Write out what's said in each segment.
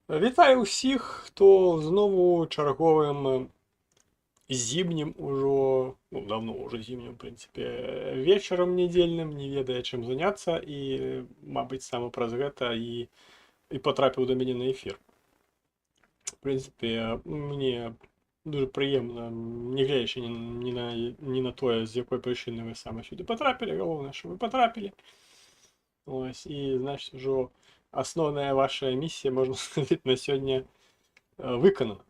Вітаю ўсіх, хто знову чарговым зімнім ужо, ну, давно уже зімнім, в прынцыпе, вечарам нядзельным не ведае, чым заняцца і, мабыць, сама праз гэта і патрапіў да мяне на эфір. В прынцыпе, мне дужа прыемна, нягледзячы ні на тое, з якой прычыны вы саме сюды патрапілі, галоўнае, што вы патрапілі. Ось, і, значит, ужо асноўная ваша місія, можна сказаць, на сёння выканана.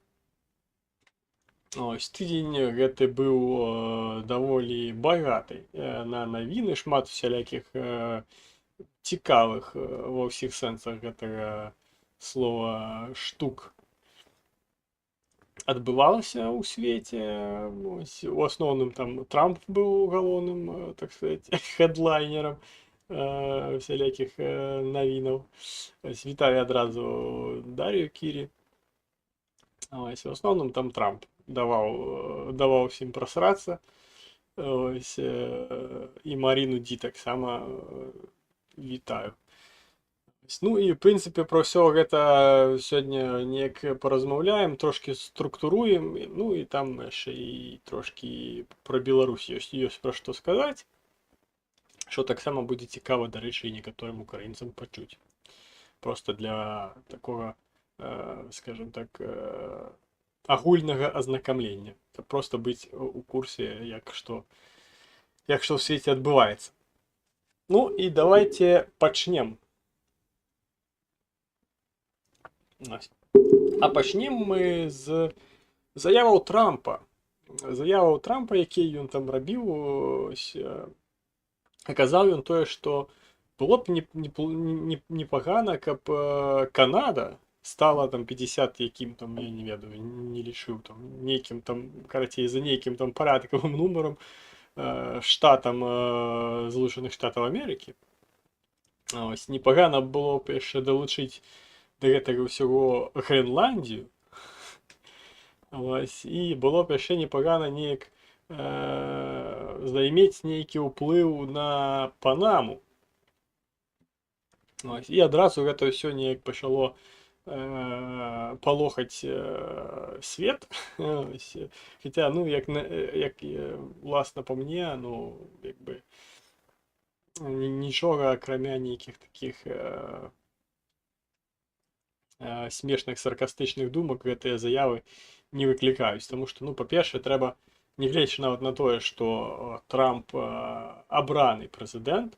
Ось, тыдзень гэты быў даволі багаты на навіны, шмат усялякіх цікавых ва ўсіх сэнсах гэтага слова штук адбывалася ў свеце. Ось, у асноўным там Трамп быў галоўным, так сказать, хедлайнерам усялякіх навінаў. Ось, вітаю адразу Дар'ю Кірі. Ось, у асноўным там Трамп даваў усім прасрацца. Ось, і Маріну Ді таксама вітаю. Ось, ну і, в прынцыпе, пра ўсё гэта сёння неяк паразмаўляем, трошкі структуруем, ну і там яшчэ і трошкі пра Беларусь ёсць пра што сказаць, што таксама будзе цікава, дарэчы, і некаторым украінцам пачуць. Просто для такога, скажем так, агульнага азнакамлення. Каб просто быць у курсе, як што ў свеце адбываецца. Ну і давайте пачнем. Ось. А пачнем мы з заяваў Трампа. Заяваў Трампа, які ён там рабіў, ось, аказаў ён тое, што было б непагана, каб Канада стала там 50 якім там, я не ведаю, не лічыў там, нейкім там, карацей, за нейкім там парадкавым нумарам штатам Злучаных Штатаў Амерыкі. Ось, непагана было б яшчэ далучыць да гэтага ўсяго Грэнландію. Ось, і было б яшчэ непагана неяк займець нейкі ўплыў на Панаму. Ось, і адразу гэта ўсё неяк пачало палохаць свет. Ось, хаця, ну, як, уласна, па мне, ну, як бы, нічога, акрамя нейкіх такіх смешных саркастычных думак, гэтыя заявы не выклікаюць. Таму што, ну, па-першае, трэба, нягледзячы нават на тое, што Трамп абраны прэзідэнт,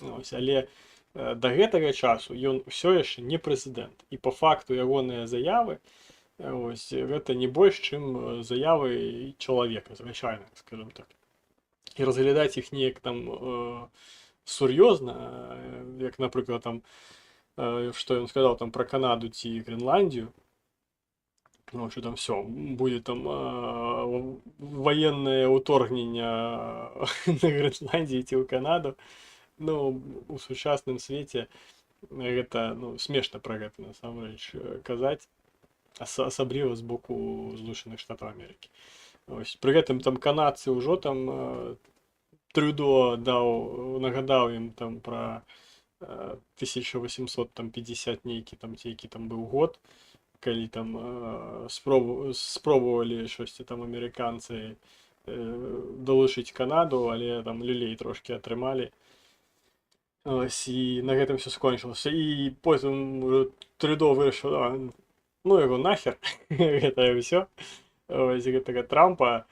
ось, але да гэтага часу ён усё яшчэ не прэзідэнт. І па факту ягоныя заявы, ось, гэта не больш, чым заявы чалавека, звычайна, скажем так. І разглядаць іх неяк там сур'ёзна, як, напрыклад, там, што ён сказаў там пра Канаду ці Грэнландію, ну, что там все, будет там военное уторгненне на Грэнландію ці ў Канаду. Ну, у сучасным свеце гэта, ну, смешна пра гэта насамрэч казаць, асабліва з боку Злучаных Штатаў Амерыкі. Ось, пры гэтым там канадцы ўжо там Трюдо даў, нагадаў ім там пра 1850 нейкі там ці які там быў год, калі там спробавалі штосьці там амерыканцы далучыць Канаду, але там люлей трошкі атрымалі. Ось, і на гэтым все скончылася. І потым уже Трюдо вырашыў: «А, ну яго нахер, гэта ўсё. Ось, гэтага Трампа,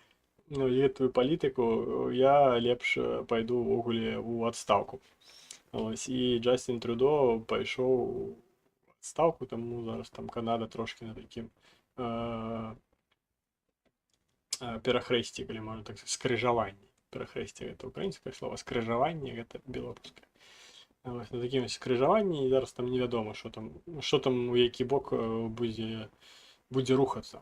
ну, і гэтую палітыку, я лепш пайду ўвогуле ў адстаўку». Ось, і Джастін Трюдо пайшоў у адстаўку, таму зараз там Канада трошкі на такім перахрэсці, калі можна так сказать, скрыжаванні. Перахрэсце — гэта украінскае слово, скрыжаванне — гэта беларускае. Ось, на такім ось скрыжаванні, і зараз там невядома, што там, у які бок будзе рухацца.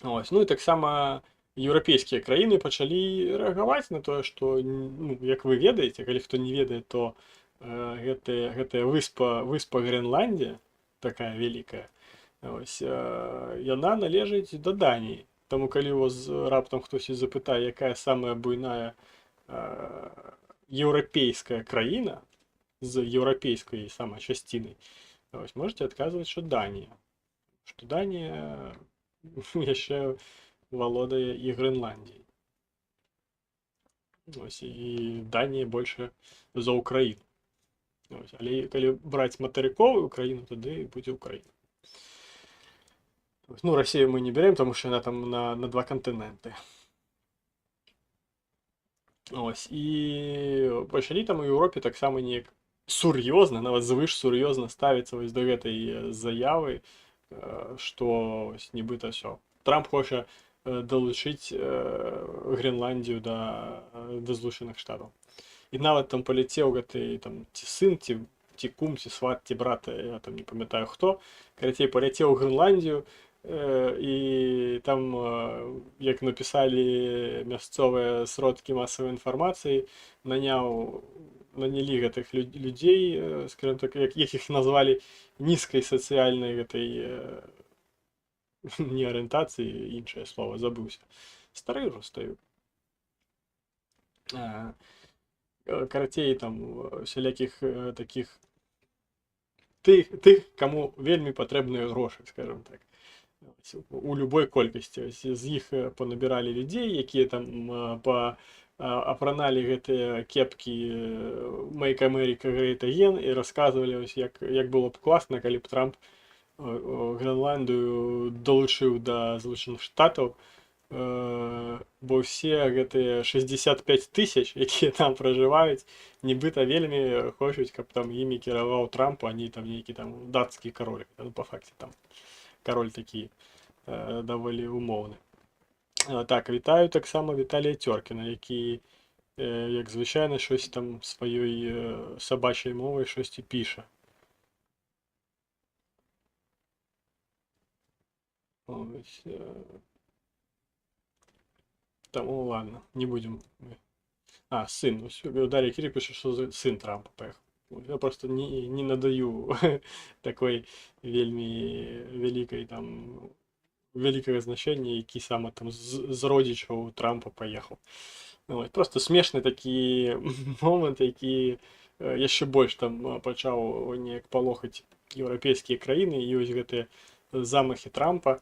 Ось, ну і таксама еўрапейскія краіны пачалі рэагаваць на тое, што, ну, як вы ведаеце, калі хто не ведае, то гэтая выспа Грэнландія, такая вялікая, ось, яна належыць да Даніі. Таму калі у вас раптам хтось запытае, якая самая буйная еўрапейская краіна з еўрапейскай самай часцінай, Вось, можаце адказваць, што Данія. Што Данія яшчэ валодае і Грэнландіяй. Вось, і Данія больше за Украіну. Вось, але калі браць матэрыковую Украіну, тады будзе Украіна. Вось, ну, Расію мы не берем, тому що яна там на два кантыненты. Вось, і пачалі там у Еўропе таксама неяк сур'ёзна, нават звыш сур'ёзна ставіцца вось да гэтай заявы, што вось нібыта ўсё. Трамп хоча далучыць Грэнландію да Злучаных Штатаў. І нават там паляцеў гэты там ці сын, ці кум, ці сват, ці брат, я там не памятаю хто, карацей, паляцеў у Грэнландію, і там, як напісалі мясцовыя сродкі масавай інфармацыі, нанялі гэтых людзей, скажем так, як іх назвалі, нізкай сацыяльнай гэтай не арыентацыі, іншае слово забыўся. Стары ўжо стаю. Карацей, там усялякіх такіх тых, каму вельмі патрэбныя грошы, скажем так. Вось, у любой колькасці. Вось, з іх панабіралі людзей, якія там апраналі гэтыя кепкі Make America Great Again і расказвалі, вось, як было б класна, калі б Трамп Грэнландыю далучыў да Злучаных Штатаў, бо ўсе гэтыя 65 тысяч, якія там пражываюць, нібыта вельмі хочуць, каб там імі кіраваў Трамп, а не там нейкі там дацкі кароль. Ну, па факце там кароль такі даволі умоўны. Так, вітаю таксама Віталія Цёркіна, які, як звычайна, щось там сваёй сабачай мовай щось піша. Ось, там, ладно, не будем. А, сын. Ось, Дар'я Кірик піша, што сын Трампа паехаў. Я просто не надаю такой вельмі вялікай там вялікага значэння, які саме там з родзічаў Трампа паехаў. Ось, просто смешны такі момант, які яшчэ больш там пачаў неяк палохаць еўрапейскія краіны і ось гэтыя замахі Трампа.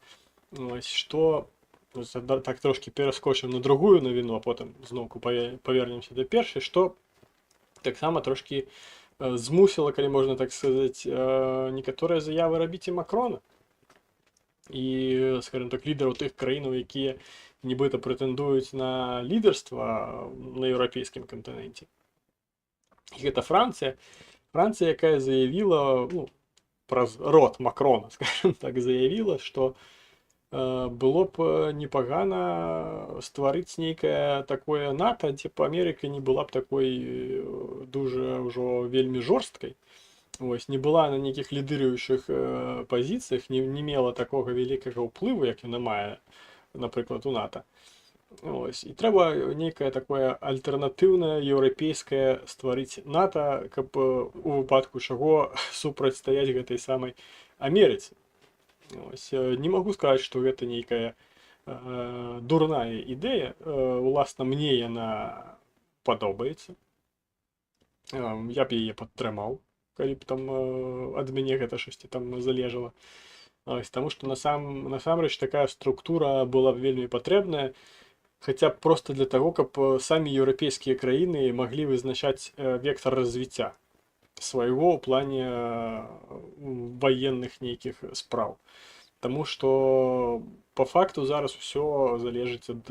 Ось, што, ось, так трошкі пераскочым на другую навіну, а потым зноўку павернемся да першай, што таксама трошкі змусіла, калі можна так сказаць, некаторыя заявы рабіць і Макрона. І, скажем так, лідараў тых краінаў, якія нібыта прэтэндуюць на лідарства на еўрапейскім кантыненце. І гэта Францыя. Францыя, якая заявіла, ну, праз рот Макрона, скажем так, заявіла, што было б непагана стварыць нейкае такое НАТО, дзе б Амерыка не была б такой дужа ўжо вельмі жорсткай. Вось, не была на нейкіх лідыруючых пазіцыях, не мела такога вялікага ўплыву, як яна мае, напрыклад, у НАТО. Ось, і трэба нейкае такое альтэрнатыўнае еўрапейскае стварыць НАТО, каб у выпадку чаго супрацьстаяць гэтай самай Амерыцы. Ось, не магу сказаць, што гэта нейкая дурная ідэя. Уласна, мне яна падобаецца. Я б яе падтрымаў, калі б там ад мяне гэта штосьці там залежала. Ось, таму што насамрэч такая структура была б вельмі патрэбная, хаця б проста для таго, каб самі еўрапейскія краіны маглі вызначаць вектар развіцця свайго ў плане ваенных нейкіх спраў. Таму што по факту зараз усё залежыць ад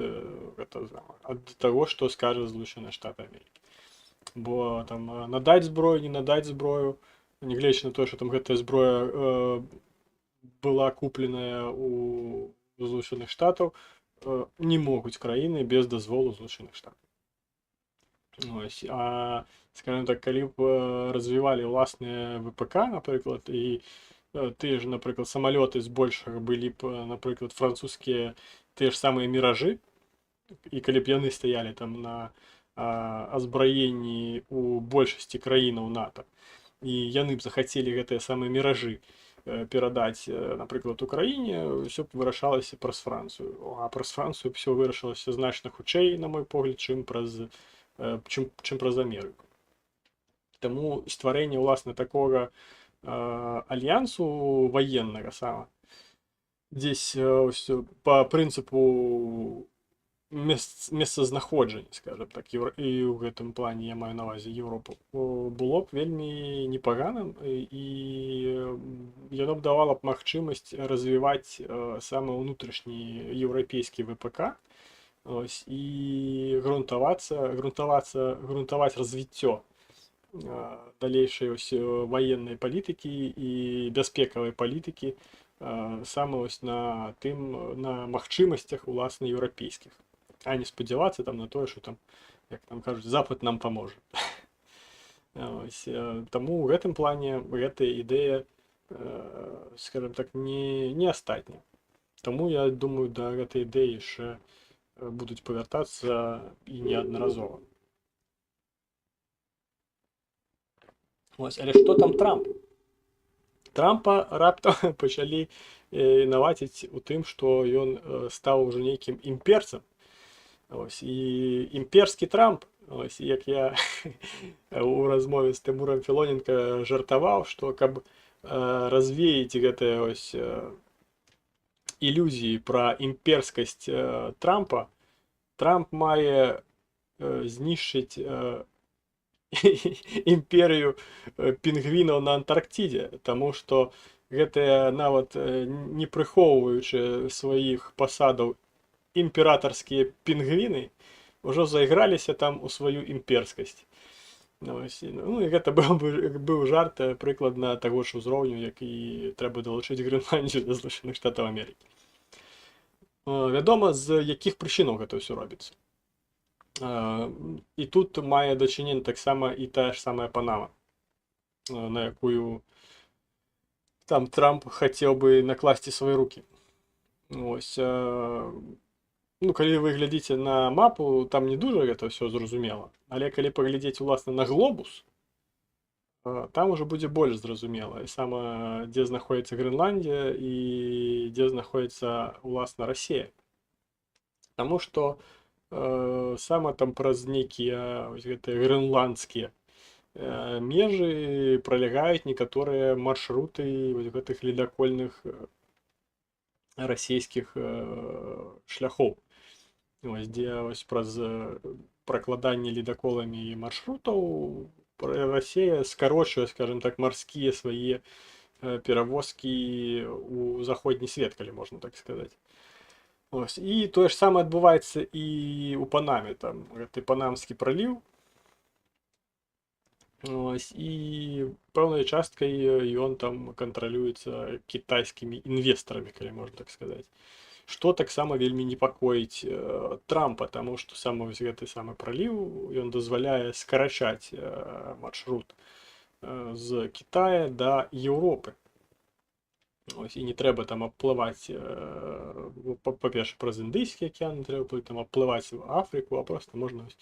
таго, што скажа Злучаныя Штаты Амерыкі. Бо там надаць зброю, не надаць зброю, нягледзячы на тое, што там гэтая зброя была купленая у Злучаных Штатаў, не могуць краіны без дазволу Злучаных Штатаў. Ось, а, скажем так, калі б развівалі ўласныя ВПК, напрыклад, і тыя ж, напрыклад, самалёты збольшага былі б, напрыклад, французскія тыя ж самыя міражы, і калі б яны стаялі там на азбраенні у большасці краінаў НАТО, і яны б захацелі гэтыя самыя міражы перадаць, напрыклад, Украіне, ўсё б вырашалася праз Францыю. А праз Францыю б всё вырашылася значна хутчэй, на мой погляд, чым праз Амерыку. Таму стварэнне ўласна такога альянсу ваеннага сама дзесь ось, по прынцыпу месцазнаходжання, скажем так, і ў гэтым плане я маю на увазе Еўропу, было б вельмі непаганым, і яно б давала б магчымасць развіваць самы ўнутрашні еўрапейскі ВПК, ось, і грунтаваць развіццё далейшай ось ваеннай палітыкі і бяспекавай палітыкі саме ось на тым, на магчымасцях уласна еўрапейскіх, а не спадзявацца там на тое, що там, як там кажуць, Запад нам паможа. Ось, таму ў гэтым плане гэтая ідэя, скажем так, не астатняя. Таму я думаю, да гэтай ідэі яшчэ будуць павяртацца, і неаднаразова. Ось, але што там Трамп? Трампа раптам пачалі наваціць у тым, што ён стаў ужо нейкім імперцам. Ось, і імперскі Трамп, ось, як я у размове з Тимуром Філоненко жартаваў, што каб развеяць гэтыя ось ілюзіі пра імперскасць Трампа, Трамп мае знішчыць імперыю пінгвінаў на Антарктідзе, таму што гэтыя, нават не прыхоўваючы сваіх пасадаў, імператарскія пінгвіны ўжо зайграліся там у сваю імперскасць. Ну, ось, ну, і гэта быў жарт прыкладна таго ж узроўню, як і трэба далучыць Грэнландію да Злучаных Штатаў Амерыкі. Вядома, з якіх прычынаў гэта ўсё робіцца. І тут мае дачыненне таксама і тая ж самая Панама, на якую там Трамп хацеў бы накласці свае рукі. Ось, ну, калі вы глядзіце на мапу, там не дужа гэта ўсё зразумела. Але калі паглядзець уласна на глобус, там ужо будзе больш зразумела. І сама, дзе знаходзіцца Грэнландія і дзе знаходзіцца уласна Расія. Таму што сама там праз нейкія вось гэтыя грэнландскія межы пролягаюць некаторыя маршруты вось гэтых ледакольных расійскіх шляхоў. Ось, дзе ось праз пракладанне ледаколамі маршрутаў Расія скарочвае, скажем так, марскія свае перавозкі ў заходні свет, калі можна так сказаць. Ось. І тое ж самае адбываецца і ў Панаме, там гэты Панамскі праліў. Ось, і пэўнай часткай ён там кантралюецца кітайскімі інвестарамі, калі можна так сказаць. Што таксама вельмі непакоіць Трампа, таму што сам вось гэты самы праліў, ён дазваляе скарачаць маршрут з Китая да Еўропы. Ось, і не трэба там абплываць, ну, па-перша, праз Індыйскі акеан не трэба плыць, там абплываць в Афрыку, а просто можна ось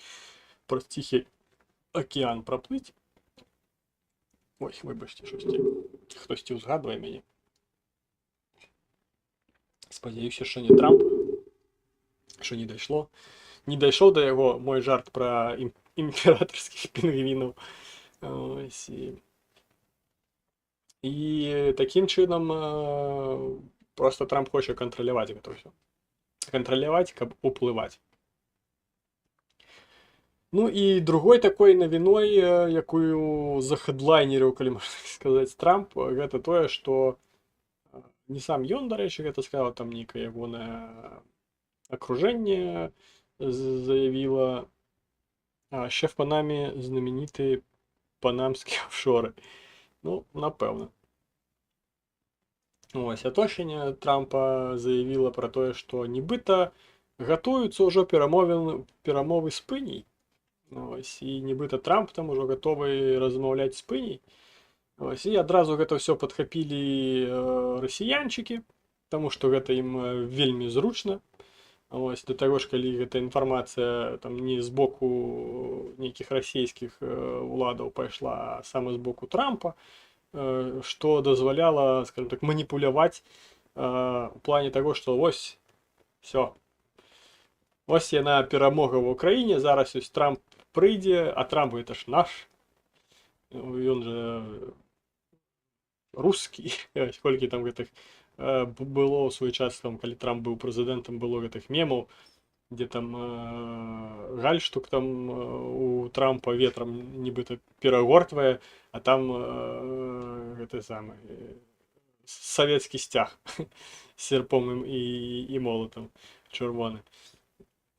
праз Ціхі акеан праплыць. Ой, выбачце, штосьці хтосьці ўзгадвае мяне. Спадзяюся, що не Трамп, що не дайшло. Не дайшоў да яго мой жарт пра імператарскіх пінгвінаў. Ось, і такім чынам просто Трамп хоча кантраляваць гэта ўсё. Кантраляваць, каб уплываць. Ну і другой такой навіной, якую захедлайнерыў, калі можна так сказаць, Трамп, гэта тое, што не сам ён, дарэчы, гэта сказаў, там нейкае ягонае акружэнне заявіла, а яшчэ в Панаме знаменитые панамскія офшоры. Ну, напэўна. Ось, аточанне Трампа заявіла пра тое, што нібыта гатуюцца ўжо перамовы з Пыняй. Ось, і нібыта Трамп там ужо гатовы размаўляць з Пыняй. Ось, і адразу гэта ўсё падхапілі расіянчыкі, таму што гэта ім вельмі зручна. Ось, да таго ж, калі гэта інфармацыя там не з боку нейкіх расійскіх уладаў пайшла, а саме з боку Трампа, што дазваляла, скажем так, маніпуляваць у плане таго, што вось всё. Вось яна, перамога в Украіне, зараз ось Трамп прыйдзе, а Трамп гэта ж наш. Ён жа Русский. Колькі там гэтых было ў свой час, там, калі Трамп быў прэзідэнтам, было гэтых мемаў, дзе там гальштук там у Трампа ветрам нібыта перагортвае, а там гэты самы савецкі сцяг з серпом і молатам чырвоны.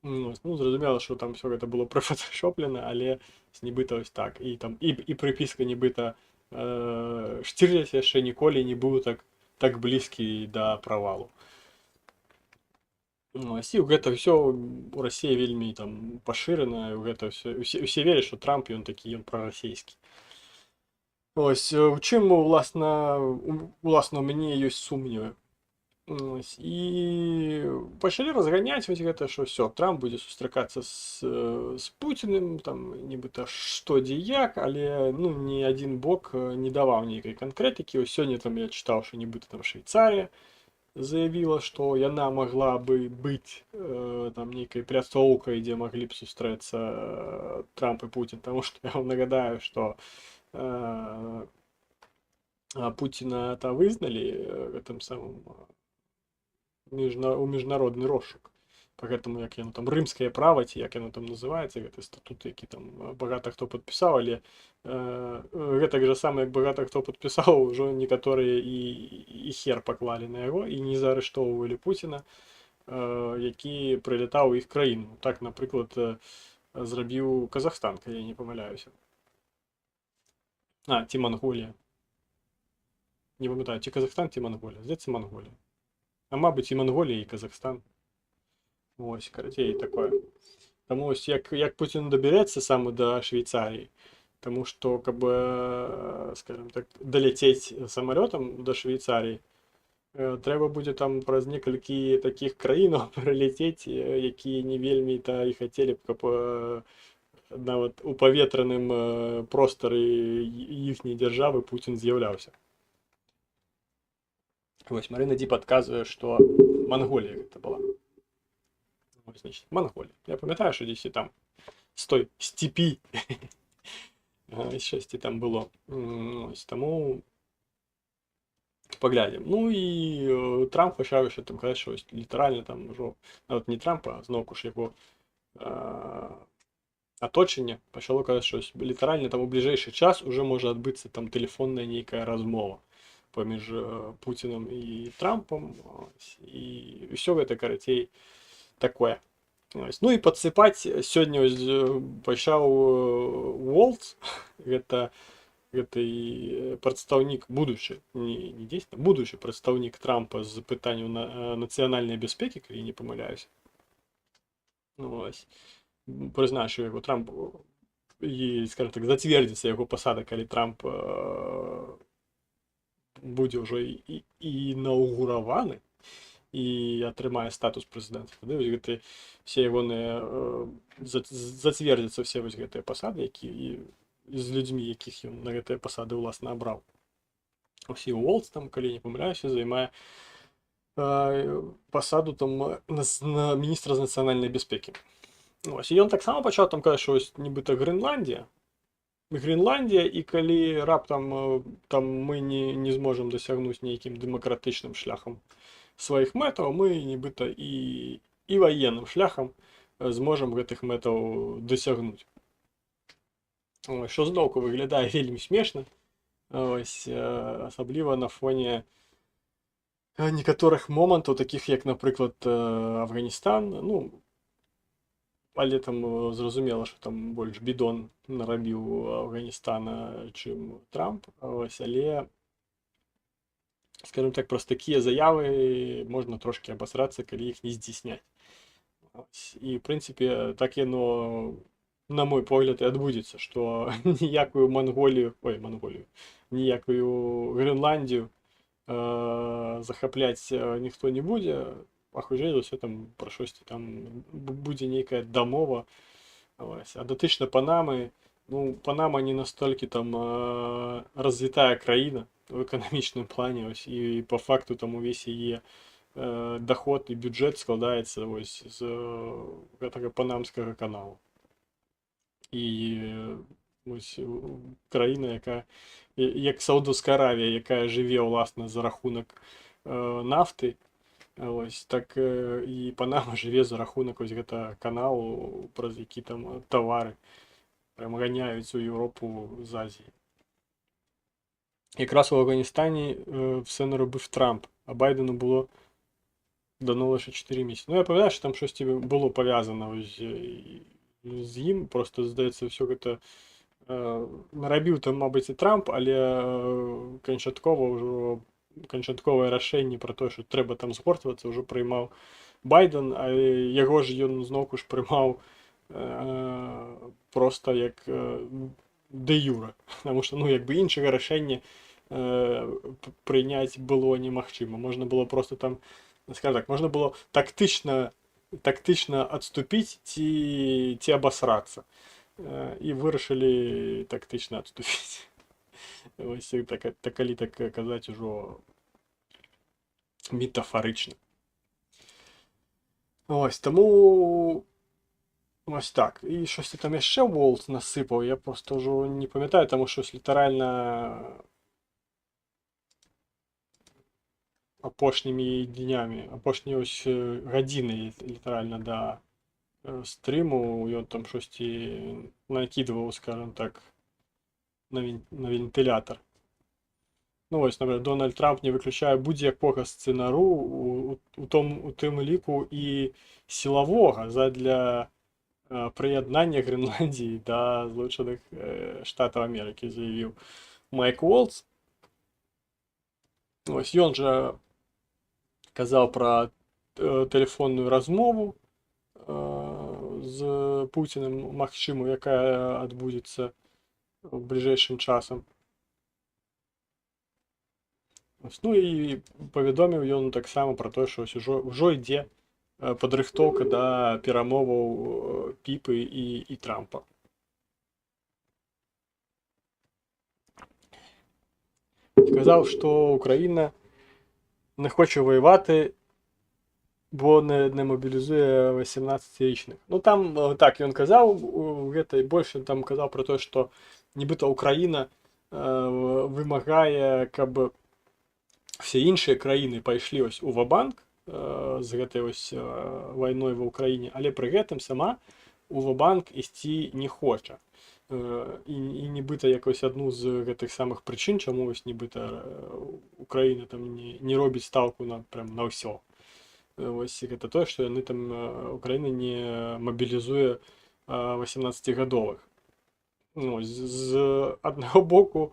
Ну, зразумела, што там всё гэта было прыфоташоплена, але нібыта ось так. І там і прыпіска нібыта Шцірліц яшчэ ніколі не быў так блізкі да правалу. Ну, ось, і гэта ўсё у Расіі вельмі там пашырана, гэта ўсё, усе вераць, што Трамп, ён такі, ён прарасійскі. Ось, у чым, уласна, у мяне ёсць сумневы. Ось, і пачалі разганяць вось гэта, што всё, Трамп будзе сустракацца з Пуціным, там нібыта што дзе як, але, ну, ні адзін бок не даваў нейкай канкрэтыкі. Ось сёння там я чытаў, што нібыта там Швейцарія заявіла, што яна магла бы быць там нейкай пляцоўкай, дзе маглі б сустрэцца Трамп і Пуцін, таму што я вам нагадаю, што Пуціна та вызналі гэтым самым у міжнародны розшук. По гэтаму, як яно там, рымскае права, ці як яно там называецца, гэты статут, які там багата хто падпісаў, але гэтак жа сама, як багата хто падпісаў, ужо некаторыя і хер паклалі на яго і не заарыштоўвалі Пуціна, які прылятаў у іх краіну. Так, напрыклад, зрабіў Казахстан, калі я не памыляюся. А, ці Манголія. Не памятаю, ці Казахстан, ці Манголія. Здаецца, Манголія. А мабыць, і Манголія, і Казахстан. Ось, карацей, такое. Таму ось як Пуцін дабярэцца саме да Швейцарыі, таму што, каб, скажем так, даляцець самалётам да Швейцарыі, трэба будзе там праз некалькі такіх краінаў праляцець, якія не вельмі та і хацелі б, каб нават у паветраным простары іхняй дзяржавы Пуцін з'яўляўся. Вось Марына Дзі падказвае, што Манголія гэта была. Ось, значит, Манголія. Я памятаю, што дзесьці там з той сцепі штосьці там было. Ось, таму паглядзім. Ну і Трамп пачаў яшчэ там казаць, што ось літаральна там ужо нават не Трампа, а зноўку ж яго аточанне пачало казаць, што ось літаральна там у бліжэйшы час уже можа адбыцца там тэлефонная нейкая размова паміж Пуціным і Трампам. Ось, і ўсё гэта, карацей, такое. Ось. Ну і падсыпаць сёння ось пачаў Уолтс, гэта гэты прадстаўнік, будучы, не дзейсна, будучы прадстаўнік Трампа з пытанняў нацыянальнай бяспекі, калі не памыляюся. Ну, ось. Прызначыў яго Трамп і, скажем так, зацвердзіцца яго пасада, калі Трамп будзе ўжо і інаўгураваны і атрымае статус прэзідэнта. Тады вось гэты все ягоныя зацвердзяцца все вось гэтыя пасады, які і з людзьмі, якіх ён на гэтыя пасады ўласна абраў. Ось і Уолтс там, калі не памыляюся, займае пасаду там на міністра з нацыянальнай бяспекі. Ось, і ён таксама пачаў там казаць, што ось нібыта Грэнландія. Грэнландія, і калі раптам там мы не зможам дасягнуць нейкім дэмакратычным шляхам сваіх мэтаў, мы нібыта і ваенным шляхам зможам гэтых мэтаў дасягнуць. Ось, што зноўку выглядае вельмі смешна. Ось, асабліва на фоне некаторых момантаў, такіх як, напрыклад, Афганістан, ну, але там зразумела, што там больш бідон нарабіў Афганістана, чым Трамп. Ось, але, скажем так, праз такія заявы можна трошкі абасрацца, калі іх не здзейсняць. Ось, і, в прынцыпе, так яно, на мой погляд, і адбудзецца, што ніякую Манголію, ой, Манголію, ніякую Грэнландію захапляць ніхто не будзе, а хутчэй за ўсё там пра штосьці там будзе нейкая дамова. Ось. А датычна Панамы, ну, Панама не настолькі там развітая краіна в эканамічным плане, ось, і по факту там увесь яе доход і бюджэт складаецца ось з гэтага панамскага каналу. І Вось краіна, якая як Саудаўская Аравія, якая жыве ўласна за рахунак нафты, ось так і Панама жыве за рахунак вось гэтага каналу, праз які там тавары прям ганяюць у Еўропу з Азіі. Якраз у Афганістані все наробив Трамп, а Байдену було дано лише 4 місяці. Ну, я пам'ятаю, що там щось було пов'язано ось з їм, просто, здається, все це наробив там, мабуть, і Трамп, але канчаткова вже канчатковае рашэнне про тое, що трэба там згортвацца, ўжо прыймаў Байден, а яго ж ён зноўку ж прымаў просто як дэ-юра, потому что, ну, як бы іншага рашэння прыняць было немагчыма. Можна было просто там, скажем так, можна было тактычна адступіць ці абасрацца. І вырашылі тактычна адступіць. Ось так, калі так казаць ужо метафарычна. Ось, таму ось так. І щось там яшчэ Уолц насыпаў, я просто ўжо не памятаю, таму що літаральна апошнімі днямі, апошнія ось гадзіны літаральна да стрыму ён там щось накідваў, скажем так, на вентылятар. Ну ось, наприклад, Дональд Трамп не выключае будзь-якога сцэнару, у тым ліку і сілавога задля прыяднання Грэнландіі да Злучаных Штатаў Амерыкі, заявіў Майк Уолц. Ось ён жа казаў пра тэлефонную размову з Пуціным, магчымую, якая адбудзецца бліжэйшым часам. Ось, ну і паведоміў ён таксама пра тое, што ось ужо ідзе падрыхтоўка да перамоваў Піпы і Трампа. Сказав, що Україна не хоче воювати, бо не мобілізує 18-річних. Ну там, так, ён казаў, гэта, і больш ён там казаў про тое, што нібыта Украіна вымагае, каб все іншыя краіны пайшлі ось у ва-банк з гэтай ось вайной ва Ўкраіне, але пры гэтым сама у ва-банк ісці не хоча. І нібыта якось адну з гэтых самых прычын, чаму ось нібыта Украіна там не робіць стаўку на прям на ўсё. Ось гэта тое, што яны там, Украіна не мабілізуе 18-гадовых. Ну, з аднаго боку,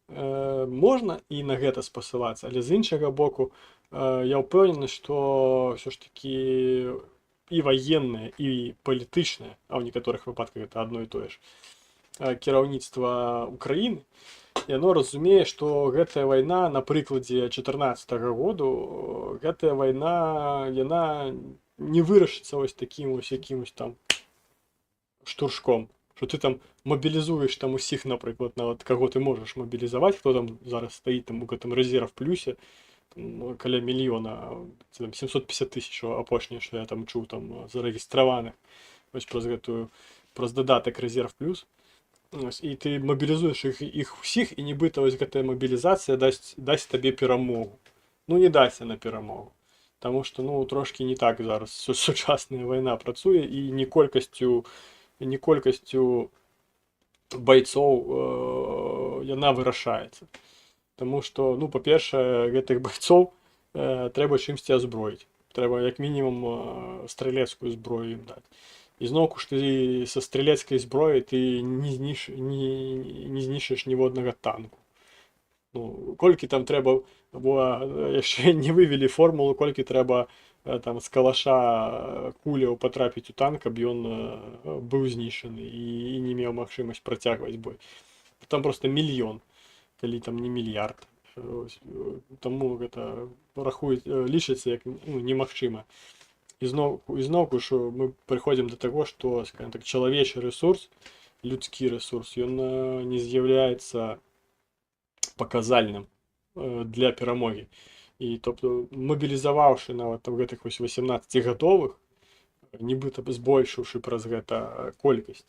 можна і на гэта спасылацца, але з іншага боку, я ўпэўнены, што ўсё ж такі і ваеннае, і палітычнае, а ў некаторых выпадках гэта адно і тое ж, кіраўніцтва Украіны, яно разумее, што гэтая вайна на прыкладзе чатырнаццатага году, гэтая вайна, яна не вырашыцца ось такім ось якімось там штуршком, што ты там мабілізуеш там усіх, напрыклад, нават каго ты можаш мабілізаваць, хто там зараз стаіць там у гэтым рэзерв плюсе, там, каля мільёна, ці там 750 тысяч апошняе, што я там чуў, там зарэгістраваных, ось праз гэтую, праз дадатак рэзерв плюс. Ось, і ты мабілізуеш іх усіх, і нібыта ось гэтая мабілізацыя дасць табе перамогу. Ну, не дасць яна перамогу. Таму што, ну, трошкі не так зараз сучасная вайна працуе, і не колькасцю байцоў яна вырашаецца. Таму што, ну, па-першае, гэтых байцоў трэба чымсьці азброіць. Трэба як мінімум стрэлецкую зброю ім даць. І зноўку ж ты са стрэлецкай зброяй ты не знішчыш ніводнага танку. Ну, колькі там трэба, бо яшчэ не вывелі формулу, колькі трэба там з калаша куляў патрапіць у танк, каб ён быў знішчаны і не меў магчымасць працягваць бой. Там просто мільён, калі там не мільярд. Ось, таму гэта рахуюць, лічыцца як, ну, немагчыма. І зноўку ж мы прыходзім да таго, што, скажем так, чалавечы рэсурс, людскі рэсурс, ён не з'яўляецца паказальным для перамогі. І тобто, мабілізаваўшы нават там гэтых вось 18-гадовых, нібыта б збольшыўшы праз гэта колькасць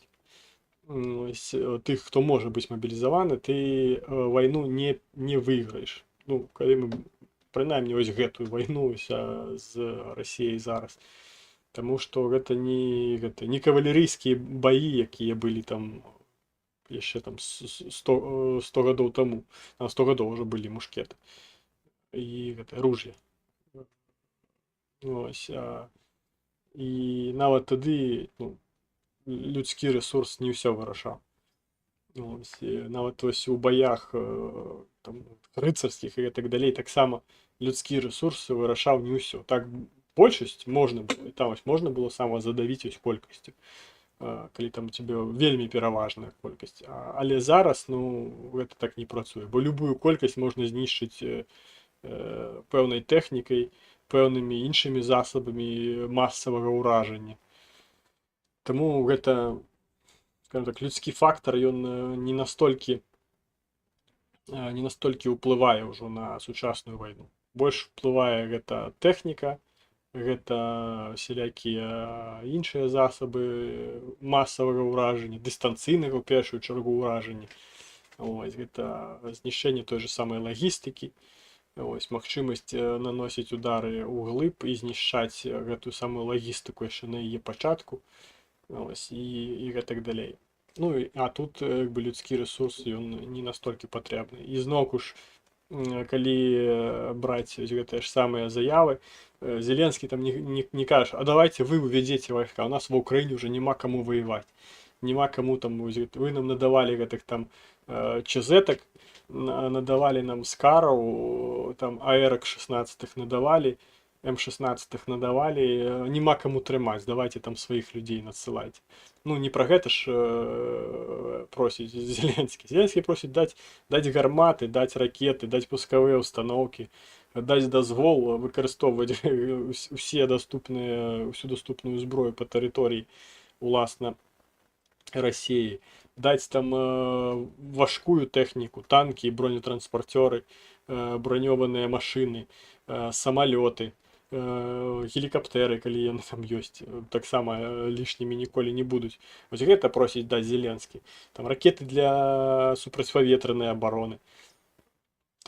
Ось, тых, хто можа быць мабілізаваны, ты вайну не выйграеш. Ну, калі мы прынамсі вось гэтую вайну ось, з Расіяй зараз. Таму што гэта не кавалерыйскія баі, якія былі там яшчэ там 100 гадоў таму. На 100 гадоў ужо былі мушкеты і гэта ружья. Ось, і нават тады, ну, людскі рэсурс не ўсё вырашаў. Ось, і нават ось у баях там, рыцарскіх і так далей таксама людскі рэсурс вырашаў не ўсё. Так, большасць можна было, і там ось можна было самазадавіць ось колькасцю, калі там у цябе вельмі пераважная колькасць. Але зараз, ну, гэта так не працуе, бо любую колькасць можна знішчыць пэўнай тэхнікай, пэўнымі іншымі засабамі масавага ўражання. Таму гэта, скажем так, людскі фактар, ён не настолькі ўплывае ўжо на сучасную вайну. Больш уплывае гэта тэхніка, гэта усялякія іншыя засабы масавага ўражання, дыстанцыйнага ў першую чаргу ўражання. Ось, гэта знішчэнне той же самай лагістыкі, ось, магчымасць наносіць удары ўглыб і знішчаць гэтую самую лагістыку яшчэ на яе пачатку. Ось, і гэтак далей. Ну, а тут як бы людскі рэсурс, ён не настолькі патрэбны. І зноўку ж, калі браць вось гэтыя ж самыя заявы, Зеленскі там не кажа: «А давайте вы уведете войска, у нас в Украине уже няма кому воевать. Няма кому там, вось гэта, вы нам надавалі гэтых там ЧЗ-так, надавалі нам скараў, там аэрак 16 надавалі, М16 надавалі, няма каму трымаць, давайте там сваіх людзей надсылаць». Ну, не пра гэта ж просіць Зеленскі. Зеленскі просіць даць гарматы, даць ракеты, даць пускавыя установкі, даць дазвол выкарыстоўваць усе даступныя, усю даступную зброю па тэрыторыі уласна Расіі, даць там важкую тэхніку, танкі, бронетранспарцёры, бронёваныя машыны, самалёты, гелікаптэры, калі яны там ёсць, таксама лішнімі ніколі не будуць. Вось гэта просіць даць Зеленскі. Там ракеты для супрацьпаветранай абароны,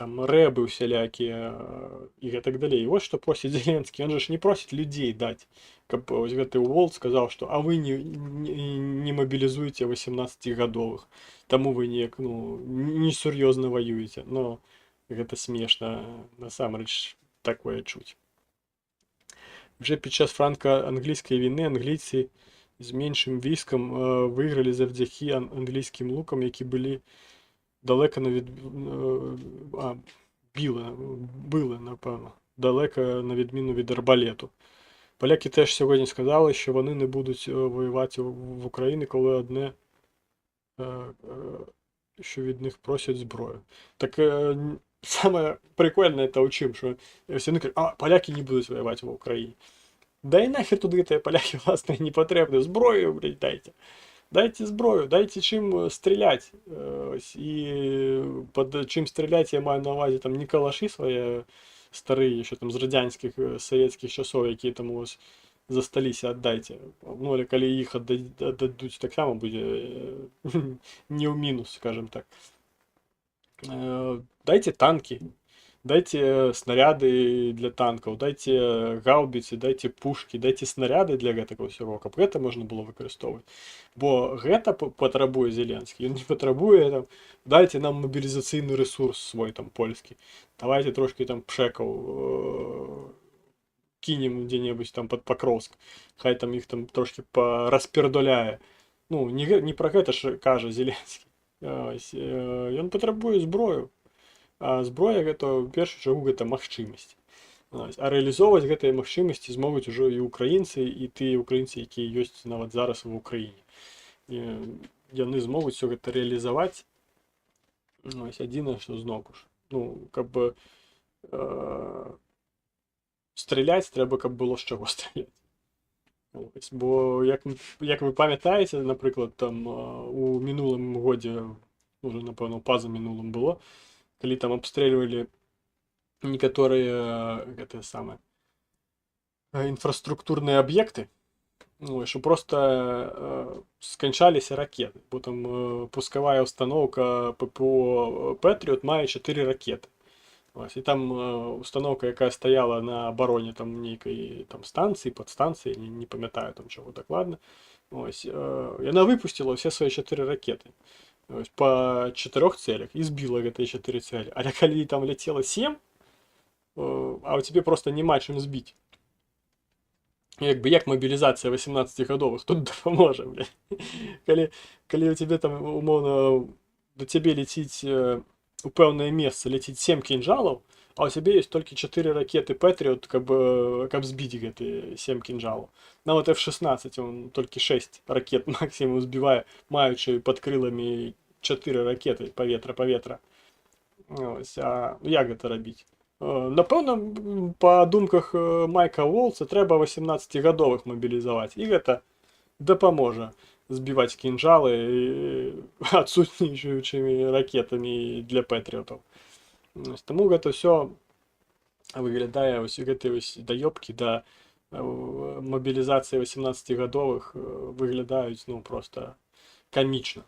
там рэбы ўсялякія і гэтак далей. Вось што просіць Зеленскі. Ён жа ж не просіць людзей даць, каб вось гэты Уолт сказаў, што а вы не мабілізуеце 18-гадовых, таму вы неяк, ну, несур'ёзна ваюеце. Но гэта смешна насамрэч такое чуць. Вже під час франко-англійської війни англійці з меншим військом виграли завдяки англійським лукам, які були далеко на від... а, біли, били, напевно, далеко на відміну від арбалету. Поляки теж сьогодні сказали, що вони не будуть воювати в Україні, коли одне, що від них просять зброю. Так самое прикольное это у чым, що всі вони кажуть: «А, поляки не будуть воювати в Україні». Да і нахер тут гэтыя поляки, власне, не патрэбны. Зброю, блядь, дайте. Дайте зброю, дайте чим стрілять. Ось, і під чим стрілять я маю на увазі там не калаші свої старі, ще там з радянських, советських часов, які там у вас засталіся, аддайце. Ну, але калі іх аддадуць, таксама будзе не ў мінус, скажем так. Дайте танки, дайте снаряды для танкаў, дайте гаубіцы, дайте пушки, дайте снаряды для гэтага ўсяго, каб гэта можна было выкарыстоўваць. Бо гэта патрабуе Зеленскі. Ён не патрабуе там: «Дайте нам мабілізацыйны рэсурс свой там польскі. Давайте трошки там пшекаў кінем дзе-небудзь там под Пакроўск. Хай там іх там трошки параспердоляе». Ну, не пра гэта ж кажа Зеленскі. Ось, ён патрабуе зброю. А зброя гэта ў першую чаргу гэта магчымасць. Ось. А рэалізоўваць гэтыя магчымасці змогуць ужо і ўкраінцы, і тыя ўкраінцы, якія ёсць нават зараз в Украіне. І яны змогуць всё гэта рэалізаваць. Ось, адзінае, што зноўку ж, ну, каб страляць, трэба, каб было з чаго страляць. Ось, бо як вы памятаеце, напрыклад, там у мінулым годзе, уже, напэўна, пазамінулым было, калі там абстрэльвалі некаторыя гэтыя самыя інфраструктурныя аб'екты, Ну, що просто сканчаліся ракеты, бо там пусковая установка ППО Петріот мае 4 ракеты. Ось, і там установка, яка стояла на обороні там нейкай там станції, подстанції, не пам'ятаю там чого докладно. Ось, яна выпустила все свої 4 ракети. Ось, по чотирьох целях і збила гэтыя 4 цели. Але калі там летело 7, а у тебе просто нема чим збити. Якби як мобілізація 18-гадовых тут дапаможа, блядь? Калі у тебе там умоўна до цябе ляціць у пэўнае месца ляціць 7 кінжалаў, а у цябе ёсць толькі 4 ракеты Петріот, каб збіць гэты 7 кінжалаў. Нават F-16 он толькі 6 ракет максимум збівае, маючы пад крыламі 4 ракеты паветра-паветра. Ось, а як гэта рабіць? Напэўна, па думках Майка Уолца, трэба 18-гадовых мабілізаваць. І гэта дапаможа збіваць кінжалы адсутнічаючымі ракетамі для Петріотаў. Ось, таму гэта ўсё выглядае, ось гэты вось даёбкі да мабілізацыі 18-гадовых выглядаюць, ну, просто камічна.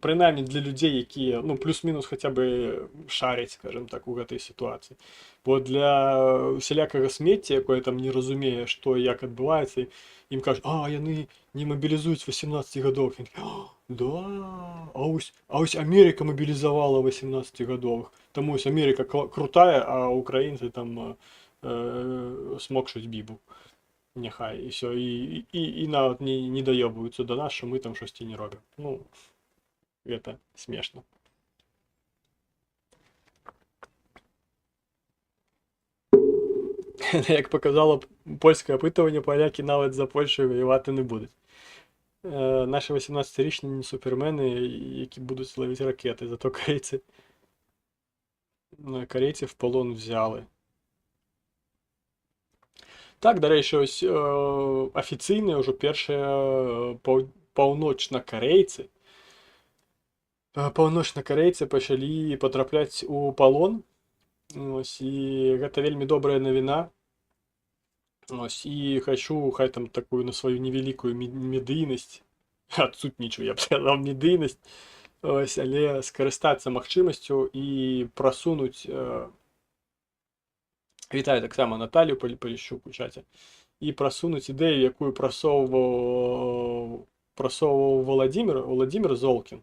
Прынамсі для людзей, якія, ну, плюс-мінус хаця бы шаряць, скажем так, у гэтай сітуацыі. Бо для усялякага смецця, якое там не разумее, што і як адбываецца, ім кажуць: «А, яны не мабілізуюць 18-гадовых». Яны такія: «А, да, а ось Америка мабілізавала 18-гадовых. Таму ось Америка крутая, а украінцы там смокчуць бібу». Няхай, і всё, і нават не даёбваюцца до нас, що мы там штосьці не робім. Ну, гэта смешна. Як показало польське опитування, поляки навіть за Польщею воювати не будуть. Наші 18-річні не супермени, які будуть ловити ракети, зато корейці в полон взяли. Так, до речі, ось офіційно вже перші паўночнакарэйцы пачалі патрапляць у палон. Ось, і гэта вельмі добрая навіна. Ось, і хочу, хай там такую на сваю невялікую медыйнасць, адсутнічаю, я б сказаў, медыйнасць, ось, але скарыстацца магчымасцю і прасунуць, вітаю таксама Наталью Поліщук у чаце, і прасунуць ідэю, якую прасоўваў Владимир Золкін,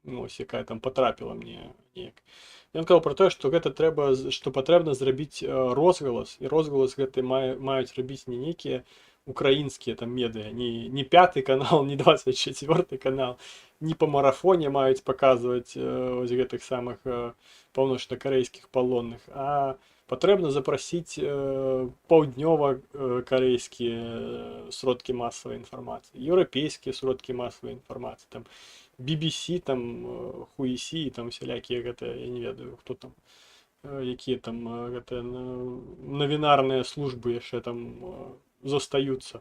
ну, ось, якая там потрапіла мне неяк. Ён казаў про тое, што гэта трэба, што патрэбна зрабіць розгалас, і розгалас гэты маюць рабіць не нейкія украінскія там медыа, не пятый канал, не 24 канал, не па марафоне маюць паказваць ось гэтых самых паўночнакарэйскіх палонных, а патрэбна запрасіць паўднёва-карэйскія сродкі масавай інфармацыі, еўрапейскія сродкі масавай інфармацыі, там BBC, там хуісі, там всялякія гэта, я не ведаю, хто там, якія там гэта навінарныя службы яшчэ там застаюцца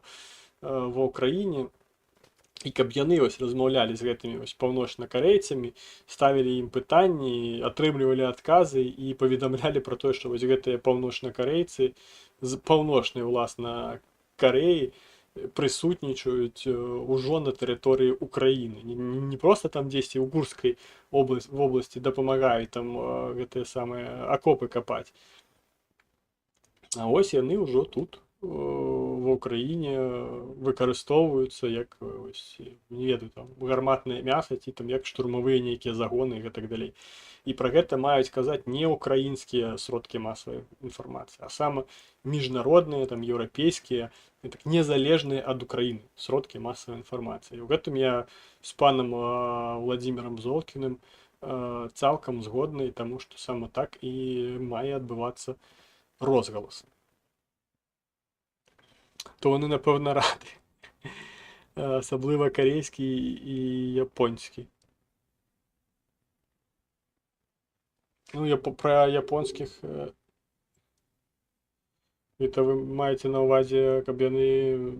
ва Ўкраіне, і каб яны ось размаўлялі з гэтымі ось паўночнакарэйцамі, ставілі ім пытанні, атрымлівалі адказы і паведамлялі пра тое, што вось гэтыя паўночнакарэйцы з паўночнай уласна Карэі прысутнічаюць ужо на тэрыторыі Украіны. Не просто там дзесьці ў Курскай вобласці дапамагаюць там гэтыя самыя акопы капаць. А ось яны ўжо тут ва Ўкраіне выкарыстоўваюцца як ось, не ведаю, там гарматнае мяса ці там як штурмавыя нейкія загоны і гэтак далей. І пра гэта маюць казаць не ўкраінскія сродкі масавай інфармацыі, а сама міжнародныя, там еўрапейскія, так незалежныя ад Украіны сродкі масавай інфармацыі. І ў гэтым я з панам Владимиром Золкіным цалкам згодны, таму што сама так і мае адбывацца розгалас. То вони, напевно, раді. Особливо корейський і японський. Ну, я про японських. Это ви маєте на увазі, каб яны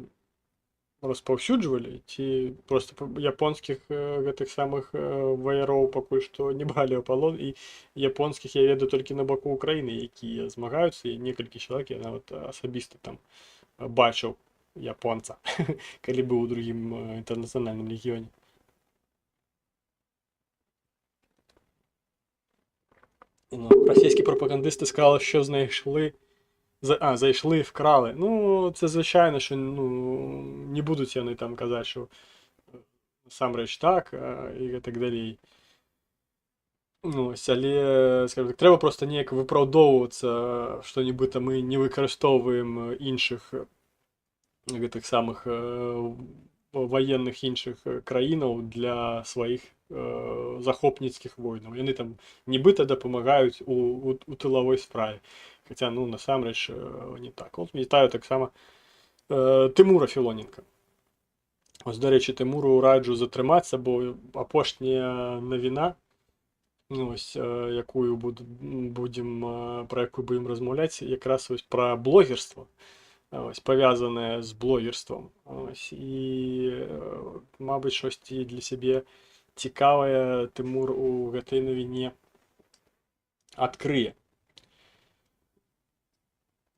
распаўсюджвалі, ці просто японскіх гэтых самых ваяроў пакуль што не бралі ў палон, і японскіх я ведаю толькі на баку Украіны, якія змагаюцца, і некалькі чалавек я нават асабіста там бачыў. японца, калі быў у другім інтэрнацыянальным легіёне. Ну, російські пропагандисти сказали, що знайшли. Зайшли і вкрали. Ну, це звичайно, що, ну, не будуть вони там казати, що насамрэч так, і так далей. Ну, ось, але, скажімо так, треба просто неяк выпраўдоўвацца, што нібыта мы не выкарыстоўваем іншых гэтых самых военных іншых краінаў для сваіх захопніцкіх войнаў. Яны там нібыта дапамагаюць у тылавой справе. Хаця, ну, насамрэч не так. От вітаю таксама Тимура Філоненка. Ось, дарэчы, Тимуру раджу затрымацца, бо апошняя навіна, ну, ось, якую будем, про якую будем размаўляць, якраз ось пра блогерство, ось, павязанае з блогерством. Ось, і, мабыць, штосьці для сябе цікавае Тимур у гэтай навіне адкрые.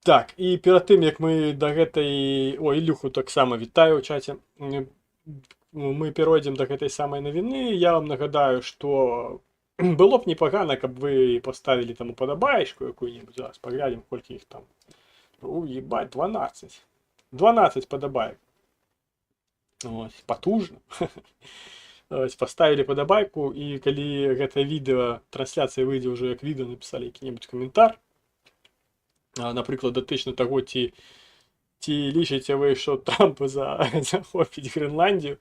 Так, і перад тым, як мы да гэтай... О, Ілюху таксама вітаю ў чаце. Мы перайдзем да гэтай самай навіны. Я вам нагадаю, што было б непагана, каб вы паставілі там упадабаечку якую-небудзь. Зараз паглядзім, колькі іх там. У, ебать, 12. 12 падабаек. Ось, патужна. Ось, паставілі падабайку, і калі гэта відэа, трансляцыя выйдзе ўжо як відэа, напісалі які-небудзь каментар. Напрыклад, датычна таго, ці лічыце вы, што Трамп захопіць Грэнландію.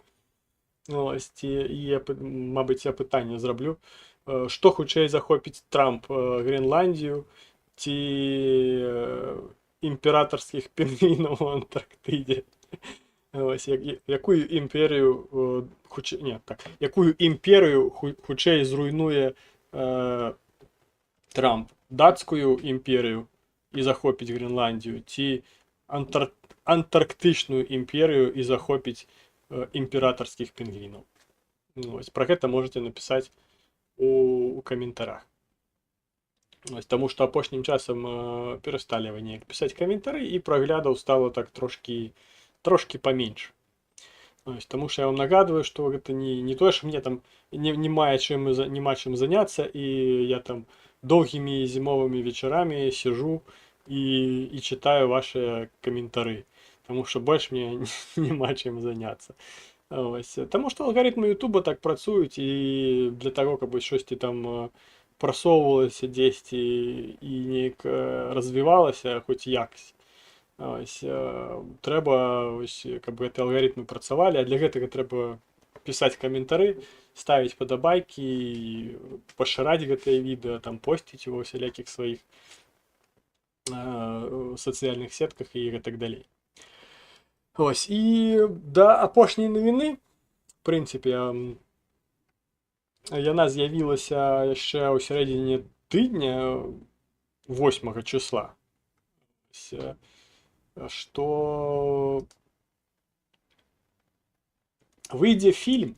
Ось, ці, і я, мабыць, я пытанне зраблю. Што хутчэй захопіць Трамп, Грэнландію ці імператарскіх пінгвінаў у Антарктыдзе? Ось, якую імперію, хутчэй, не, так, якую імперію хутчэй зруйнуе Трамп? Дацкую імперію і захопіць Грэнландію, ці антарктычную імперію і захопіць імператарскіх пінгвінаў? Ну, ось, про гэта можете напісаць у каментарах. Ось, таму што апошнім часам перасталі вы неяк пісаць каментары, і праглядаў стала так трошкі паменш. Ось, таму што я вам нагадываю, што гэта не тое, што мне там не, не мае чым, няма чым заняцца, і я там доўгімі зімовымі вечарамі сижу і читаю ваши каментары, таму што больш мне няма чым заняцца. Ось. Таму што алгарытмы Ютуба так працуюць, і для таго, каб вось штосьці там прасоўвалася дзесьці і неяк развівалася хоць якось. Ось, трэба, ось, каб гэтыя алгарытмы працавалі, а для гэтага трэба пісаць каментары, ставіць падабайкі, пашыраць гэтыя відэа, там посціць ва ўсялякіх сваіх сацыяльных сетках і гэтак далей. Ось, і да апошняй навіны, в прынцыпе, яна з'явілася яшчэ ў сярэдзіне тыдня, 8 числа. Ось, што выйдзе фільм,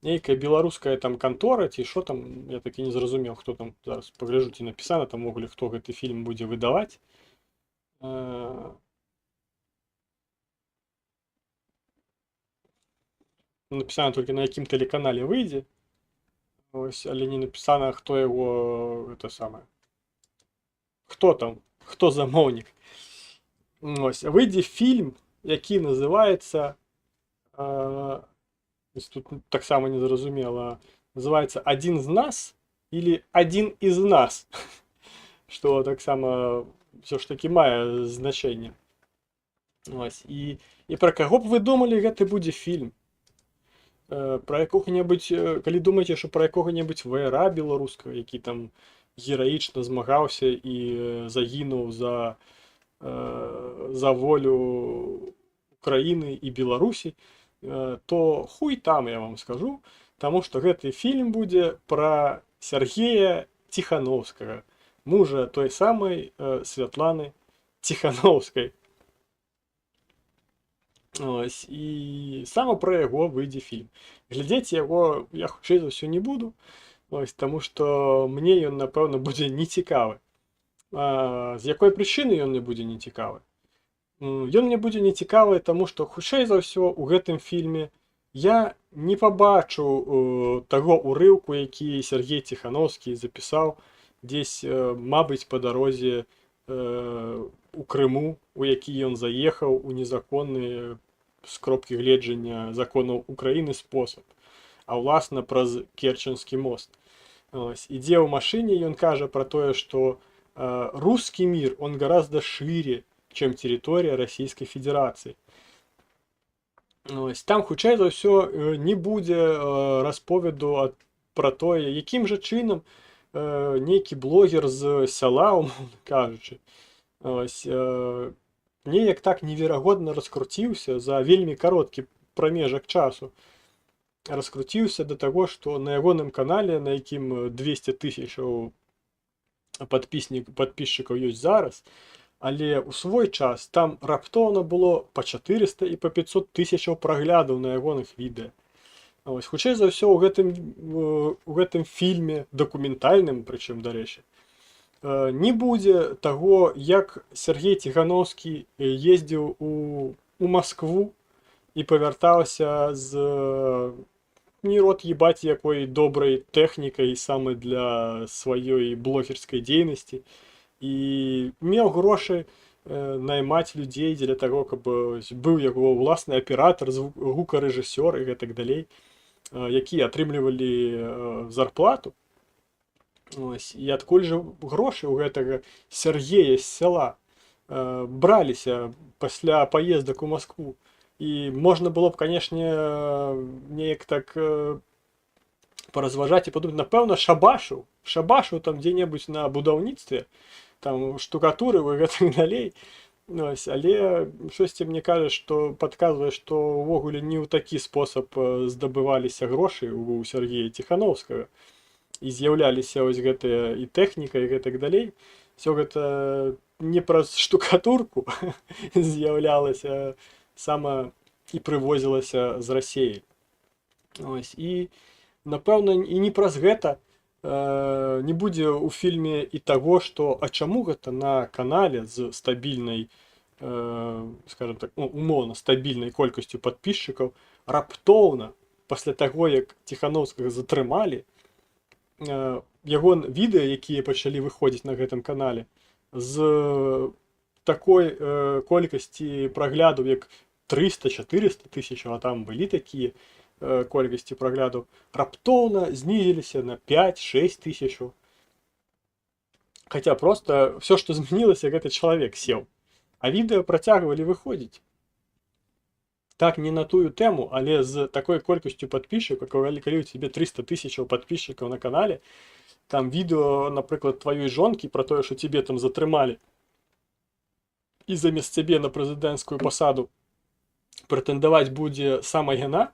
нейкая беларуская там кантора, ці що там, я так і не зразумеў, хто там, зараз пагляжу, ці напісана там увогуле, хто гэты фільм будзе выдаваць. Напісана толькі, на якім тэлеканале выйдзе. Ось, але не напісана, хто яго, это самае. Хто там? Хто замоўнік? Ось, выйдзе фільм, які называецца, ось тут таксама незразумела, называецца «Один з нас» или «Один из нас», што таксама ўсё ж такі мае значэнне. Ось, і пра каго б вы думалі гэты будзе фільм? Пра якога-небудзь, калі думаеце, што пра якога-небудзь ваяра беларускага, які там гераічна змагаўся і загінуў за волю Украіны і Беларусі, то хуй там, я вам скажу, таму што гэты фільм будзе пра Сергея Ціхановскага, мужа той самай Святланы Ціхановскай. Ось, і сама пра яго выйдзе фільм. Глядзець яго я хутчэй за ўсё не буду, ось, таму што мне ён, напэўна, будзе нецікавы. З якой прычыны ён мне будзе нецікавы? Ён мне будзе не цікавы, таму што, хутчэй за ўсё, у гэтым фільме я не пабачу таго ўрыўку, які Сяргей Ціханоўскі запісаў дзесь, мабыць, па дарозе у Крыму, у які ён заехаў у незаконны з кропкі гледжання законаў Украіны спосаб, а ўласна праз Керченскі мост. Ось. Ідзе ў машыне, ён кажа пра тое, што русский мир, он гораздо шире, чем территория Российской Федерации. Ось. Там, хутчэй за ўсё, не будзе расповеду пра тое, якім жа чынам нейкі блогер з сяла, умоўна кажучы, ось, неяк так неверагодна раскруціўся за вельмі кароткі прамежак часу. Раскруціўся да таго, што на ягоным канале, на якім 200 тысячаў падпісчыкаў ёсць зараз, але ў свой час там раптоўна было па 400 і па 500 тысячаў праглядаў на ягоных відэа. Ось, хутчэй за ўсё, у гэтым фільме дакументальным, прычым, дарэчы, не будзе таго, як Сяргей Ціханоўскі ездзіў у Маскву і павяртаўся з не рот ебать якой добрай тэхнікай саме для сваёй блогерскай дзейнасці і меў грошы наймаць людзей дзеля таго, каб ось быў яго ўласны аператар, гукарэжысёр і гэтак далей, якія атрымлівалі зарплату. Ось. І адкуль жа грошы ў гэтага Сяргея з сяла браліся пасля паездак у Маскву? І можна было б, канешне, неяк так паразважаць і падумаць: напэўна, шабашыў там дзе-небудзь на будаўніцтве, там штукатурыў і гэтак далей. Ось, але штосьці мне кажа, што падказвае, што ўвогуле не ў такі спосаб здабываліся грошы у Сяргея Ціханоўскага і з'яўляліся вось гэтыя і тэхніка, і гэтак далей. Всё гэта не праз штукатурку з'яўлялася сама і прывозілася з Расеі. Ось, і, напэўна, і не праз гэта не будзе ў фільме і таго, што а чаму гэта на канале з стабільнай, скажем так, ну, умоўна стабільнай колькасцю падпісчыкаў раптоўна пасля таго, як Ціханоўскага затрымалі, яго відэа, якія пачалі выходзіць на гэтым канале, з такой колькасці праглядаў, як 300-400 тысяч, а там былі такія колькасці праглядаў, раптоўна знізіліся на 5-6 тысячаў. Хаця просто всё, што змянілася, гэты чалавек сеў. А відэа працягвалі выходзіць. Так, не на тую тэму, але з такой колькасцю падпісчыкаў, калі ў цябе 300 тысячаў падпісчыкаў на канале, там відэо, напрыклад, тваёй жонкі пра тое, што цябе там затрымалі і замест цябе на прэзідэнцкую пасаду прэтэндаваць будзе сама яна,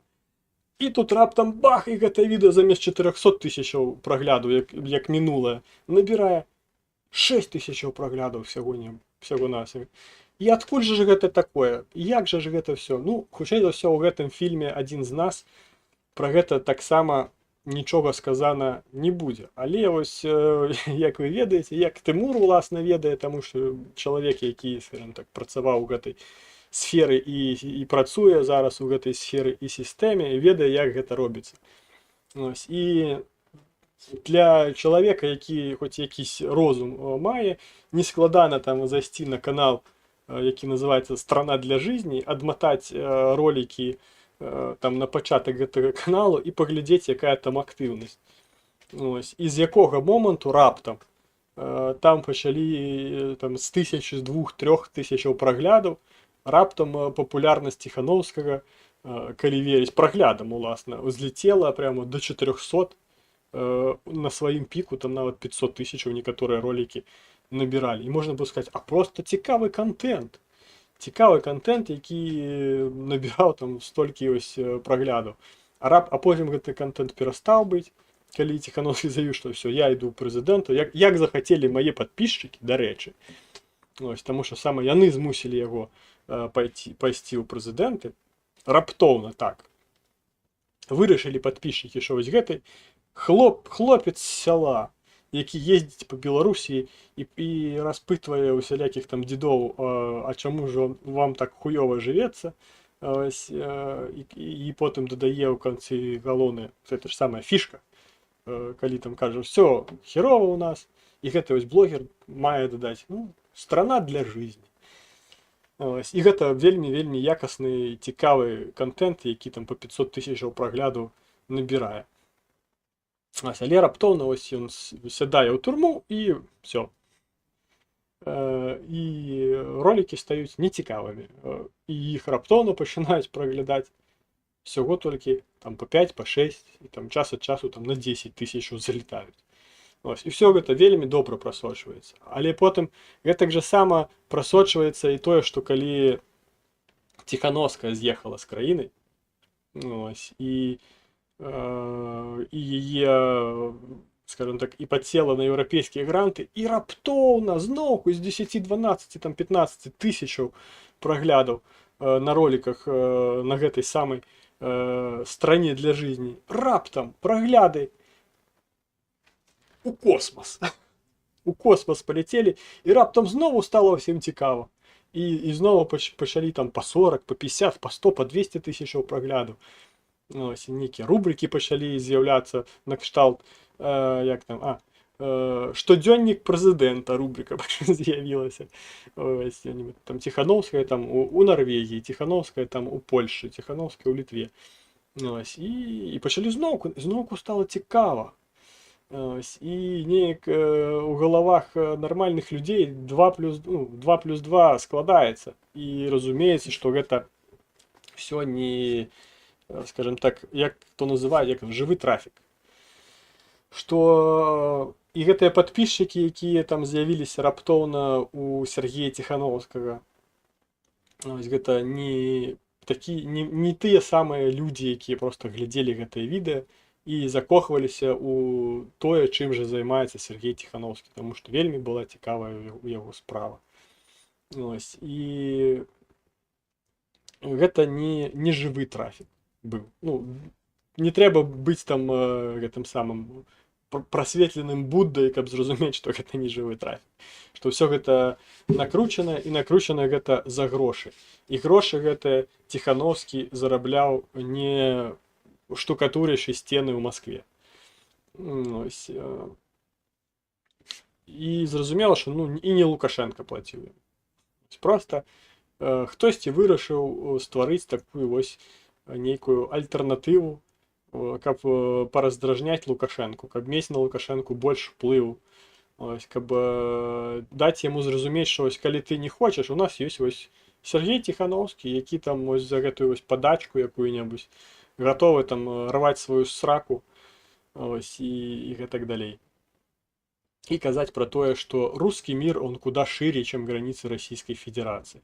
і тут раптам бах, і гэтае відэо замест 400 тысячаў праглядаў, як мінулае, набірае 6 тысячаў праглядаў всяго-навсего. І адкуль жа ж гэта такое? Як жа ж гэта всё? Ну, хутчэй за ўсё, у гэтым фільме «Адзін з нас» пра гэта таксама нічога сказана не будзе. Але ось, як вы ведаеце, як Тымур уласна ведае, таму што чалавек, які, скажем так, працаваў у гэтай сферы і працуе зараз у гэтай сферы і сістэме, і ведае, як гэта робіцца. Ось, і для чалавека, які хоць якісь розум мае, не складана там зайсці на канал, які называется «Страна для жизни», адматаць ролики там на пачатак гэтага каналу і паглядзець, якая там актыўнасць. Ось. І з якога моманту раптам там пачалі там з тысячы, з двух, трох тысячаў праглядаў раптам папулярнасць Ціханоўскага, калі верыць праглядам, уласна, узлетела прямо до 400, на сваім піку там нават 500 тысячаў некаторыя ролики набіралі. І можна было сказаць: а просто цікавы кантэнт. Цікавы кантэнт, які набіраў там столькі ось праглядаў. А потым гэты кантэнт перастаў быць, калі Ціханоўскі заявіў, што всё, я іду ў прэзідэнту, як захацелі мае падпісчыкі, дарэчы. Ось, таму што саме яны змусілі яго пайсці ў прэзідэнты раптоўна так. Вырашылі падпісчыкі, што вось гэты хлопец з сяла, які ездзіць па Беларусі і распытвае усялякіх там дзедоў, а чаму ж вам так хуёва жывецца. Ось, і потым дадае ў канцы галоўнае, это ж самая фішка, калі там кажа: «Всё херово у нас», і гэты вось блогер мае дадаць: «Ну, страна для жизни». Ось, і гэта вельмі, вельмі якасны, цікавы кантэнт, які там по 500 тысячаў прагляду набірае. Ось, але раптоўна ось ён сядае ў турму, і всё. І ролікі стаюць нецікавымі. І іх раптоўна пачынаюць праглядаць всяго толькі там по 5, по 6, і там час ад часу там на 10 тысяч залетаюць. Ось, і всё гэта вельмі добра прасочваецца. Але потым гэтак жа сама прасочваецца і тое, што калі Ціхановская з'ехала з краіны, ось, і яе, скажем так, і падсела на еўрапейскія гранты, і раптоўна зноўку з 10, 12, там 15 тысячаў праглядаў на роліках на гэтай самай «Стране для жизни» раптам прагляды у космос. У космос полетели, і раптам знову стало всім цікаво. І знову пачалі там по 40, по 50, по 100, по 200 тысячаў праглядаў. Ось, і нейкія рубрыкі пачалі з'яўляцца на кшталт, як там, «Штодзённік прэзідэнта» рубрика з'явілася. Ось, там Ціхановская там у Нарвегіі, Ціхановская там у Польшчы, Ціхановская ў Літве. Ось, і пачалі зноўку стало цікава. Ось, і неяк у галавах нармальных людзей 2 плюс, ну, 2 плюс 2 складаецца. І разумеецца, што гэта всё не, скажем так, як то называюць, як жывы трафік. Што і гэтыя падпісчыкі, якія там з'явіліся раптоўна у Сергея Ціхановскага, ось, гэта не такі, не тыя самыя людзі, якія просто глядзелі гэтае відэа і закохваліся ў тое, чым жа займаецца Сергей Ціхановскі, таму што вельмі была цікавая у яго справа. Ось, і гэта не жывы трафік быў. Ну, не трэба быць там гэтым самым прасветленым Буддай, каб зразумець, што гэта не жывы трафік. Што ўсё гэта накручана, і накручана гэта за грошы. І грошы гэтыя Ціхановскі зарабляў, не штукатурышы сцены ў Маскве. Ось, і зразумела, што, ну, і не Лукашенко плаціў ім. Просто хтосьці вырашыў стварыць такую вось нейкую альтэрнатыву, каб параздражняць Лукашэнку, каб мець на Лукашэнку больш уплыву. Ось, каб даць яму зразумець, што ось калі ты не хочаш, у нас ёсць вось Сергей Ціхановскі, які там ось за гэтую вось падачку якую-небудзь гатовы там рваць сваю сраку, ось, і гэтак далей. І казаць пра тое, што русский мир, он куда шире, чем границы Российской Федерации.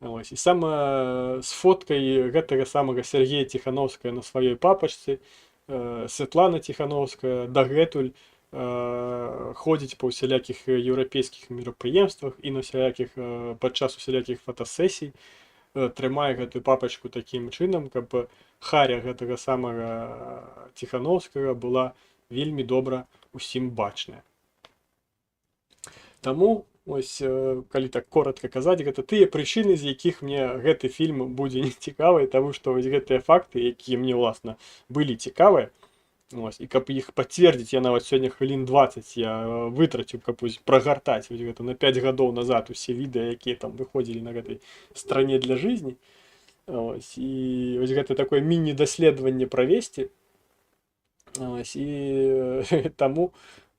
Ось. І саме з фоткай гэтага самага Сергея Ціхановскага на сваёй папачцы Светлана Ціхановская дагэтуль ходзіць па ўсялякіх еўрапейскіх мерапрыемствах і на ўсялякіх падчас усялякіх фотасесій трымае гэтую папачку такім чынам, каб харя гэтага самага Ціхановскага была вельмі добра усім бачная. Таму ось, калі так коротко казаць, гэта тыя прычыны, з якіх мне гэты фільм будзе не цікавы, таму што вось гэтыя факты, якія мне ўласна былі цікавыя, ось, і каб іх пацвердзіць, я нават сёння хвілін 20 я вытраціў, каб вось прагартаць вось гэта на 5 гадоў назад усе відэа, якія там выходзілі на гэтай «Стране для жизни». Ось, і вось гэта такое міні-даследаванне правесці. Ось, і таму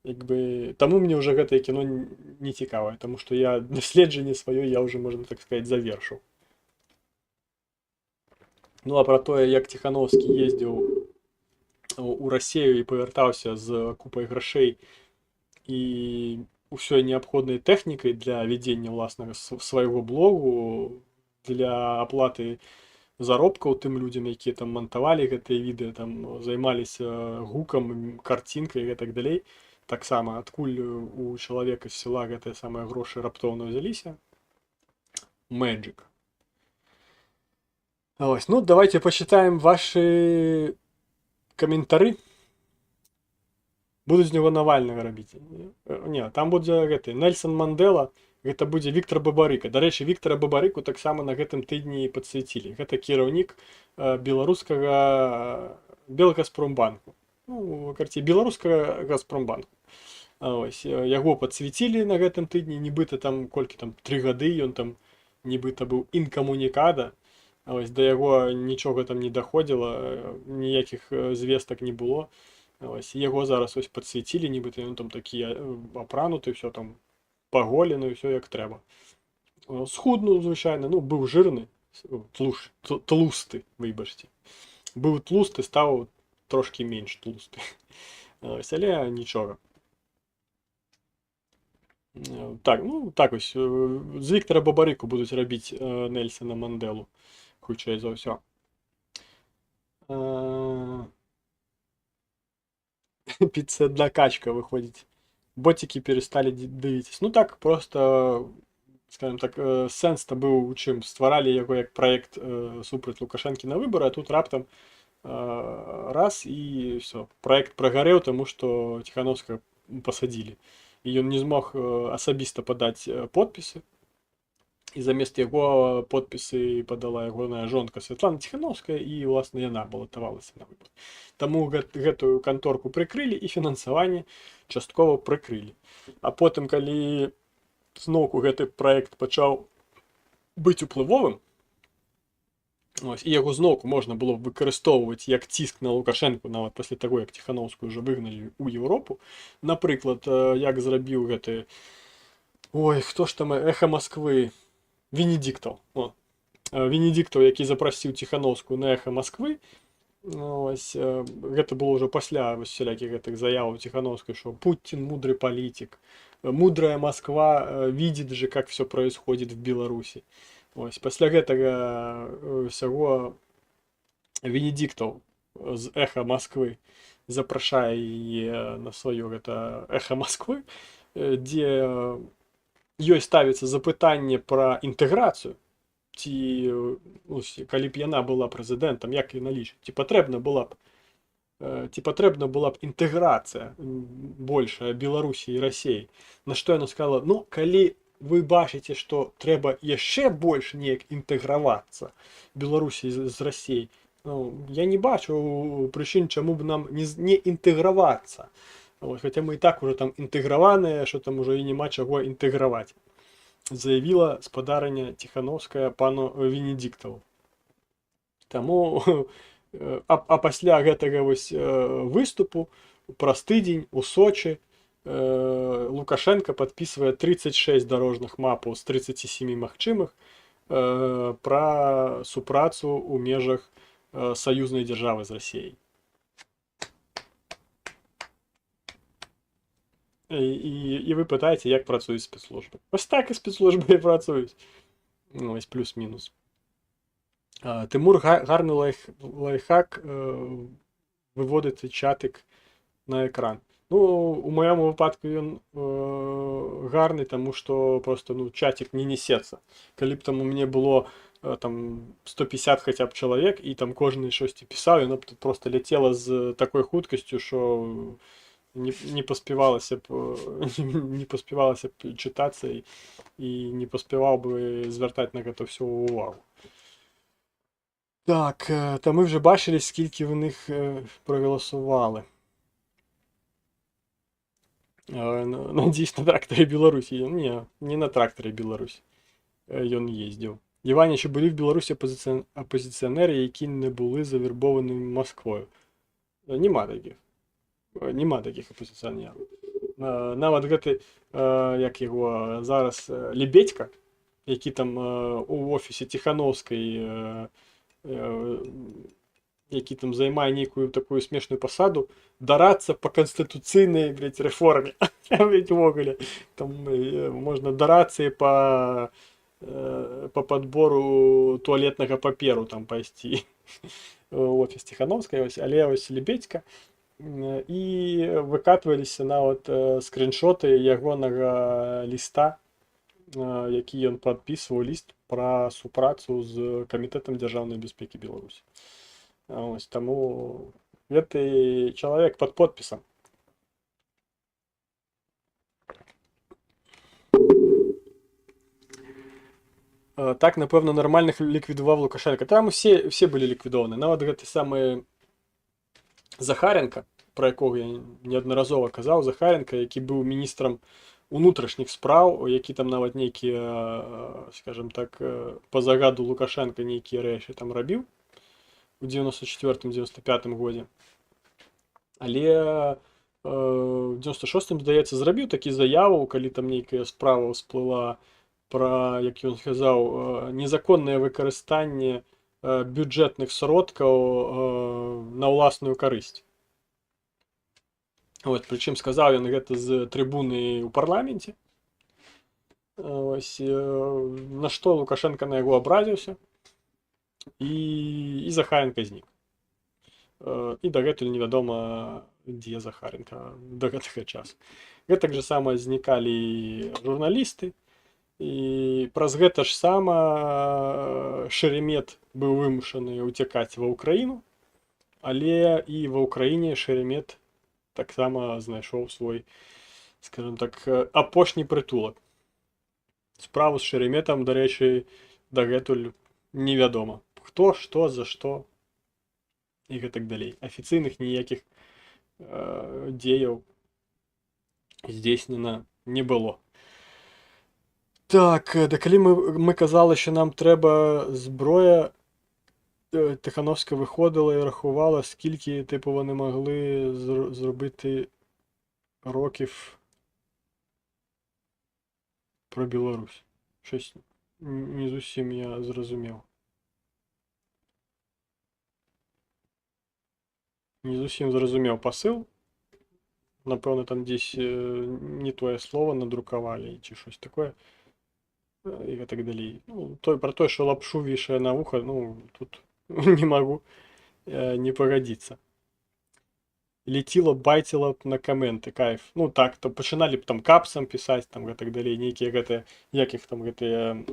як бы таму мне ўжо гэтае кіно не цікавае, таму што я даследжанне сваё я уже, можна так сказать, завершыў. Ну а пра тое, як Ціхановскі ездзіў у Расею і павяртаўся з купай грашэй і ўсёй неабходнай тэхнікай для вядзення ўласнага свайго блогу, для аплаты заробкаў тым людзям, якія там мантавалі гэтыя відэа, там займаліся гукам, карцінкай і гэтак далей. Таксама адкуль у чалавека з села гэтыя самыя грошы раптоўна ўзяліся? Magic. Ось, ну давайте почитаем ваши каментары. Будуць з него Навальнага рабіць. Не, там будзе гэты Нельсон Мандэла, гэта будзе Віктор Бабарыка. Дарэчы, Віктора Бабарыку таксама на гэтым тыдні падсвяцілі. Гэта кіраўнік беларускага Белгазпромбанку. Ну, карацей, беларускага Газпромбанку. Ось, яго падсвяцілі на гэтым тыдні, нібыта там колькі там, 3 гады ён там нібыта быў інкамунікада. Ось, да яго нічога там не даходзіла, ніякіх звестак не было. Ось, яго зараз ось падсвяцілі, нібыта ён там такі апрануты, всё там паголены, ўсё як трэба. Схуднуў, звычайна, ну, быў жирны, тлусты, выбачце. Быў тлусты, стаў трошкі менш тлусты. Ось, але нічога. Так, ну так ось, з Віктора Бабарыку будуць рабіць Нельсона Манделу, хутчэй за ўсё. Підсадна качка выходзіць. Ботики перестали дивитись. Ну так, просто, скажем так, сэнс-то быў у чым? Стваралі яго як праект супраць Лукашэнкі на выбары, а тут раптам раз — і всё. Праект прагарэў, таму што Ціхановскага пасадзілі. І ён не змог асабіста падаць подпісы. І замест яго подпісы падала ягоная жонка Святлана Ціхановская, і ўласна яна балатавалася на выборы. Таму гэтую канторку прыкрылі і фінансаванне часткова прыкрылі. А потым, калі зноўку гэты праект пачаў быць уплывовым, ось, і яго зноўку можна было б выкарыстоўваць як ціск на Лукашэнку нават пасля таго, як Ціхановскую ўжо выгналі ў Еўропу, напрыклад, як зрабіў гэты, ой, хто ж там, «Эхо Москвы», Венедиктов. О, Венедиктов, які запрасіў Ціхановскую на «Эхо Москвы». Ось, гэта было ўжо пасля вось усялякіх гэтых заяваў Ціхановскай, што Путин мудрый политик, мудрая Москва видит же, как все происходит в Беларуси. Ось, пасля гэтага ўсяго Венедиктов з «Эхо Москвы» запрашае яе на сваё гэта «Эхо Москвы», дзе ёй ставіцца запытанне пра інтэграцыю, ці ось, калі б яна была прэзідэнтам, як яна лічыць, ці патрэбна была б інтэграцыя большая Беларусі і Расеі. На што яна сказала: «Ну, калі вы бачыце, што трэба яшчэ больш неяк інтэгравацца Беларусі з Расіяй, ну, я не бачу прычын, чаму б нам не інтэгравацца. Вот, хотя мы і так уже там інтэграваныя, що там уже і няма чаго інтэграваць», — заявіла спадарыня Ціхановская пану Венедиктову. Таму а пасля гэтага вось выступу праз тыдзень у Сочы Лукашенко подписывае 36 дорожных мапаў з 37 магчымых пра супрацу ў межах саюзнай дзяржавы з Расіяй. І вы пытаеце, як працуюць спецслужбы. Ось так і спецслужбы і працуюць. Ну, ось плюс-мінус. Тимур, гарний лайфхак виводити чатик на екран. Ну, у моєму випадку він гарний, тому що просто, ну, чатик не несеться. Коли б там у мене було там 150 хоча б чоловік, і там кожен щось писав, і воно б тут просто летіло з такою хуткостю, що не поспівалося б читатися і не поспівав би звертати на це все увагу. Так, та ми вже бачили, скільки в них проголосували. Надіюсь, на тракторі Білорусі. Ні, не на тракторі Білорусь ён їздив. Івані, чи були в Білорусі опозиціонери, які не були завербовані Москвою? Нема таких. Нема таких опозиціонерів. Нават гэты, як його зараз, Лебедька, які там у офісі Тихановської, які там займае нейкую такую смешную пасаду, дарацца по конституцыйнай, блядь, рэформе. Блядь, увогуле. Там можна дарацца і по подбору туалетнага паперу там пайсці у офіс Тихановскай, ось, але ось Лебедька, і выкатваліся нават скриншоты ягонага ліста, які ён падпісваў, ліст пра супрацу з Камітэтам дзяржаўнай бяспекі Беларусі. Ось, таму гэты чалавек пад подпісам. Так, напэўна, нармальных ліквідаваў Лукашэнка. Там усе былі ліквідаваны. Нават гэты самы Захаренко, пра якога я неаднаразова казаў, Захаренко, які быў міністрам унутрашніх спраў, які там нават нейкія, скажем так, па загаду Лукашэнка нейкія рэчы там рабіў у 94-95 годзе. Але в 96-м, здаецца, зрабіў такі заяву, калі там нейкая справа ўсплыла пра, як ён сказаў, незаконнае выкарыстанне бюджэтных сродкаў на ўласную карысць. Вот, прычым сказаў ён гэта з трыбуны ў парламенце. Ось, на што Лукашэнка на яго абразіўся, і Захаренко знік. І дагэтуль невядома, дзе Захаренко да гэтага часу. Гэтак жа сама знікалі і журналісты, і праз гэта ж сама Шеремет быў вымушаны ўцякаць ва Ўкраіну, але і ва Ўкраіне Шеремет таксама знайшоў свой, скажем так, апошні прытулак. Справу з Шереметам, дарэчы, дагэтуль невядома. Хто, што, за што і гэтак далей. Афіцыйных ніякіх дзеяў здзейснена не было. Так, да калі мы казалі, що нам трэба зброя, Тихановська виходила і рахувала, скільки, типу, вони могли зробити років про Білорусь. Щось не зовсім я зрозумів. Не зовсім зрозумів посил. Напевно, там десь не тое слово надрукували чи щось таке. І так далей. Ну, той, про те, що лапшу вішає на вухо, ну, тут не могу не погодиться. Летіло, байтило б на коменти, кайф. Ну так, то починали б там капсом писать, там і так далей, нейкія гэтыя, як їх там гэтыя,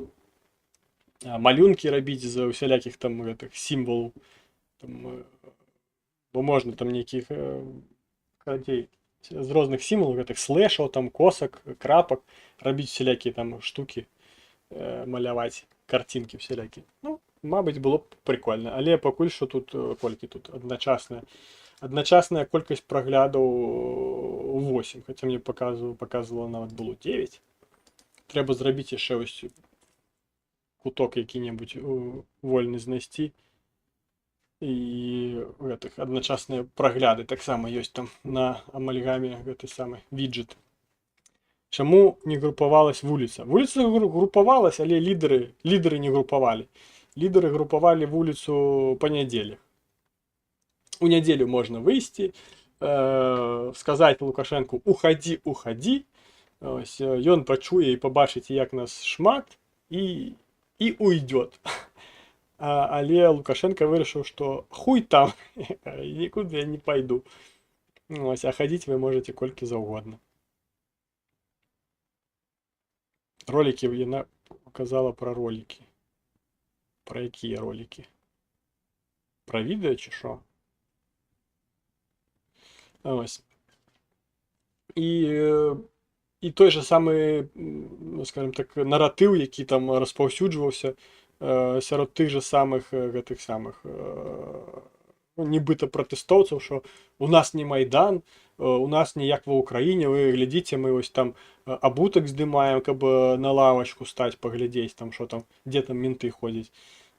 малюнкі рабіць з усялякіх там гэтых сімвалаў. Там, бо можна там нейкіх карацей, з розных сімвалаў, гэтых слэшаў, там косак, крапак, рабіць усялякія там штукі, маляваць карцінкі всялякія. Ну, мабыць, было б прикольна. Але пакуль што тут, колькі тут адначасная колькасць праглядаў 8, хаця мне показывала нават было 9. Трэба зрабіць яшчэ ось куток які-небудзь, вольны знайсці. І гэтых адначасныя прагляды таксама ёсць там на амальгаме гэты самы віджэт. Чаму не групавалась вуліца? Вуліца групавалась, але лідары не групавалі. Лідары групавалі вуліцу па нядзелях. У нядзелю можна выйсці, сказаць Лукашэнку «Уходи, уходи». Ось, ён пачуе і пабачыць, як нас шмат, і уйдет. Але Лукашенко вырашыў, што хуй там, нікуды я не пайду. Ось, а хадзіць вы можаце колькі заўгодна. Ролики, яна казала пра ролики. Пра якія ролики? Пра відэа чи що? Ось. І той же самы, ну, скажем так, наратыў, які там распаўсюджваўся сярод тых же самых, гэтых самых, ну, нібыта пратэстоўцаў, що у нас не Майдан, у нас не як ва Ўкраіне, вы глядзіце, мы вось там абутак здымаем, каб на лавачку стаць, паглядзець там, що там, дзе там менты ходзяць.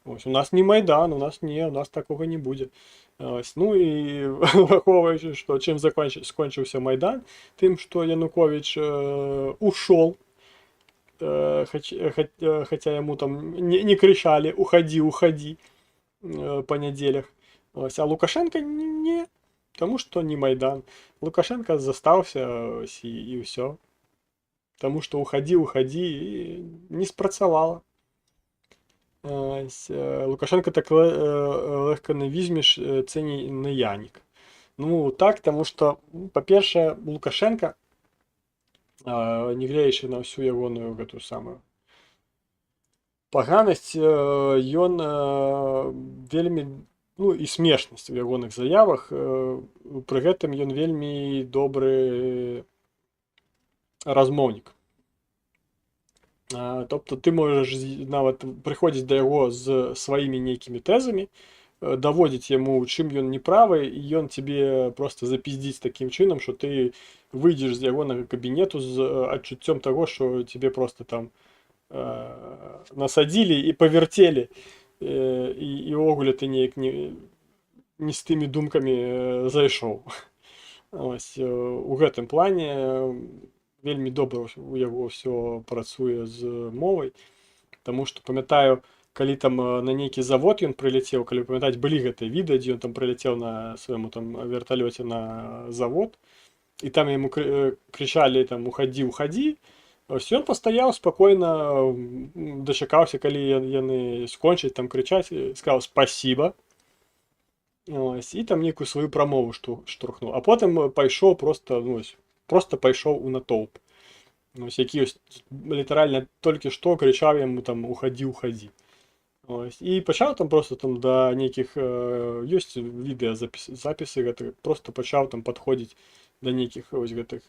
Ось, у нас не Майдан, у нас не, у нас такога не будзе. Ось, ну і врахоўваючы, што чым скончыўся Майдан, тым, што Янукович ушел, хотя ему там не кричали «Уходи, уходи» по неделях. Ось, а Лукашенко не, тому что не Майдан. Лукашенко застаўся, ось, і ўсё. Тому что «Уходи, уходи» і не спрацавала. Ось, Лукашенко так легко не візьмеш, це не Янік. Ну так, тому що, ну, па-першае, Лукашенко, не гледзячы на ўсю ягоную гэтую самую паганасць, ён вельмі, ну і смешнасць у ягоных заявах, пры гэтым ён вельмі добры размоўнік. Тобто ты можаш нават прыходзіць да яго з сваімі нейкімі тэзамі, даводзіць яму, чым ён не правы, і ён цябе просто запиздзіць такім чынам, што ты выйдзеш з ягонага кабінету з адчуццём таго, што цябе просто там насадзілі і павярцелі, і ўвогуле ты неяк не з тымі думкамі зайшоў. Ось, у гэтым плане вельмі добра у яго ўсё працуе з мовай. Таму што памятаю, калі там на нейкі завод ён прыляцеў, калі памятаць, былі гэтыя відэа, дзе ён там прыляцеў на свайму там верталёце на завод, і там яму крычалі там: «Уходи, уходи». Ось ён пастаяў спакойна, дачакаўся, калі яны скончаць там крычаць, сказаў: «Спасибо». Ось, і там нейкую сваю прамову штурхнуў. А потым пайшоў просто, ну, ось, просто пайшоў у натоўп. Ось, які ось літаральна толькі што крычаў яму там: «Уходи, уходи». Ось, і пачаў там просто там да нейкіх, ёсць відэазапіс, запісы гэтага, просто пачаў там падходзіць да нейкіх ось гэтых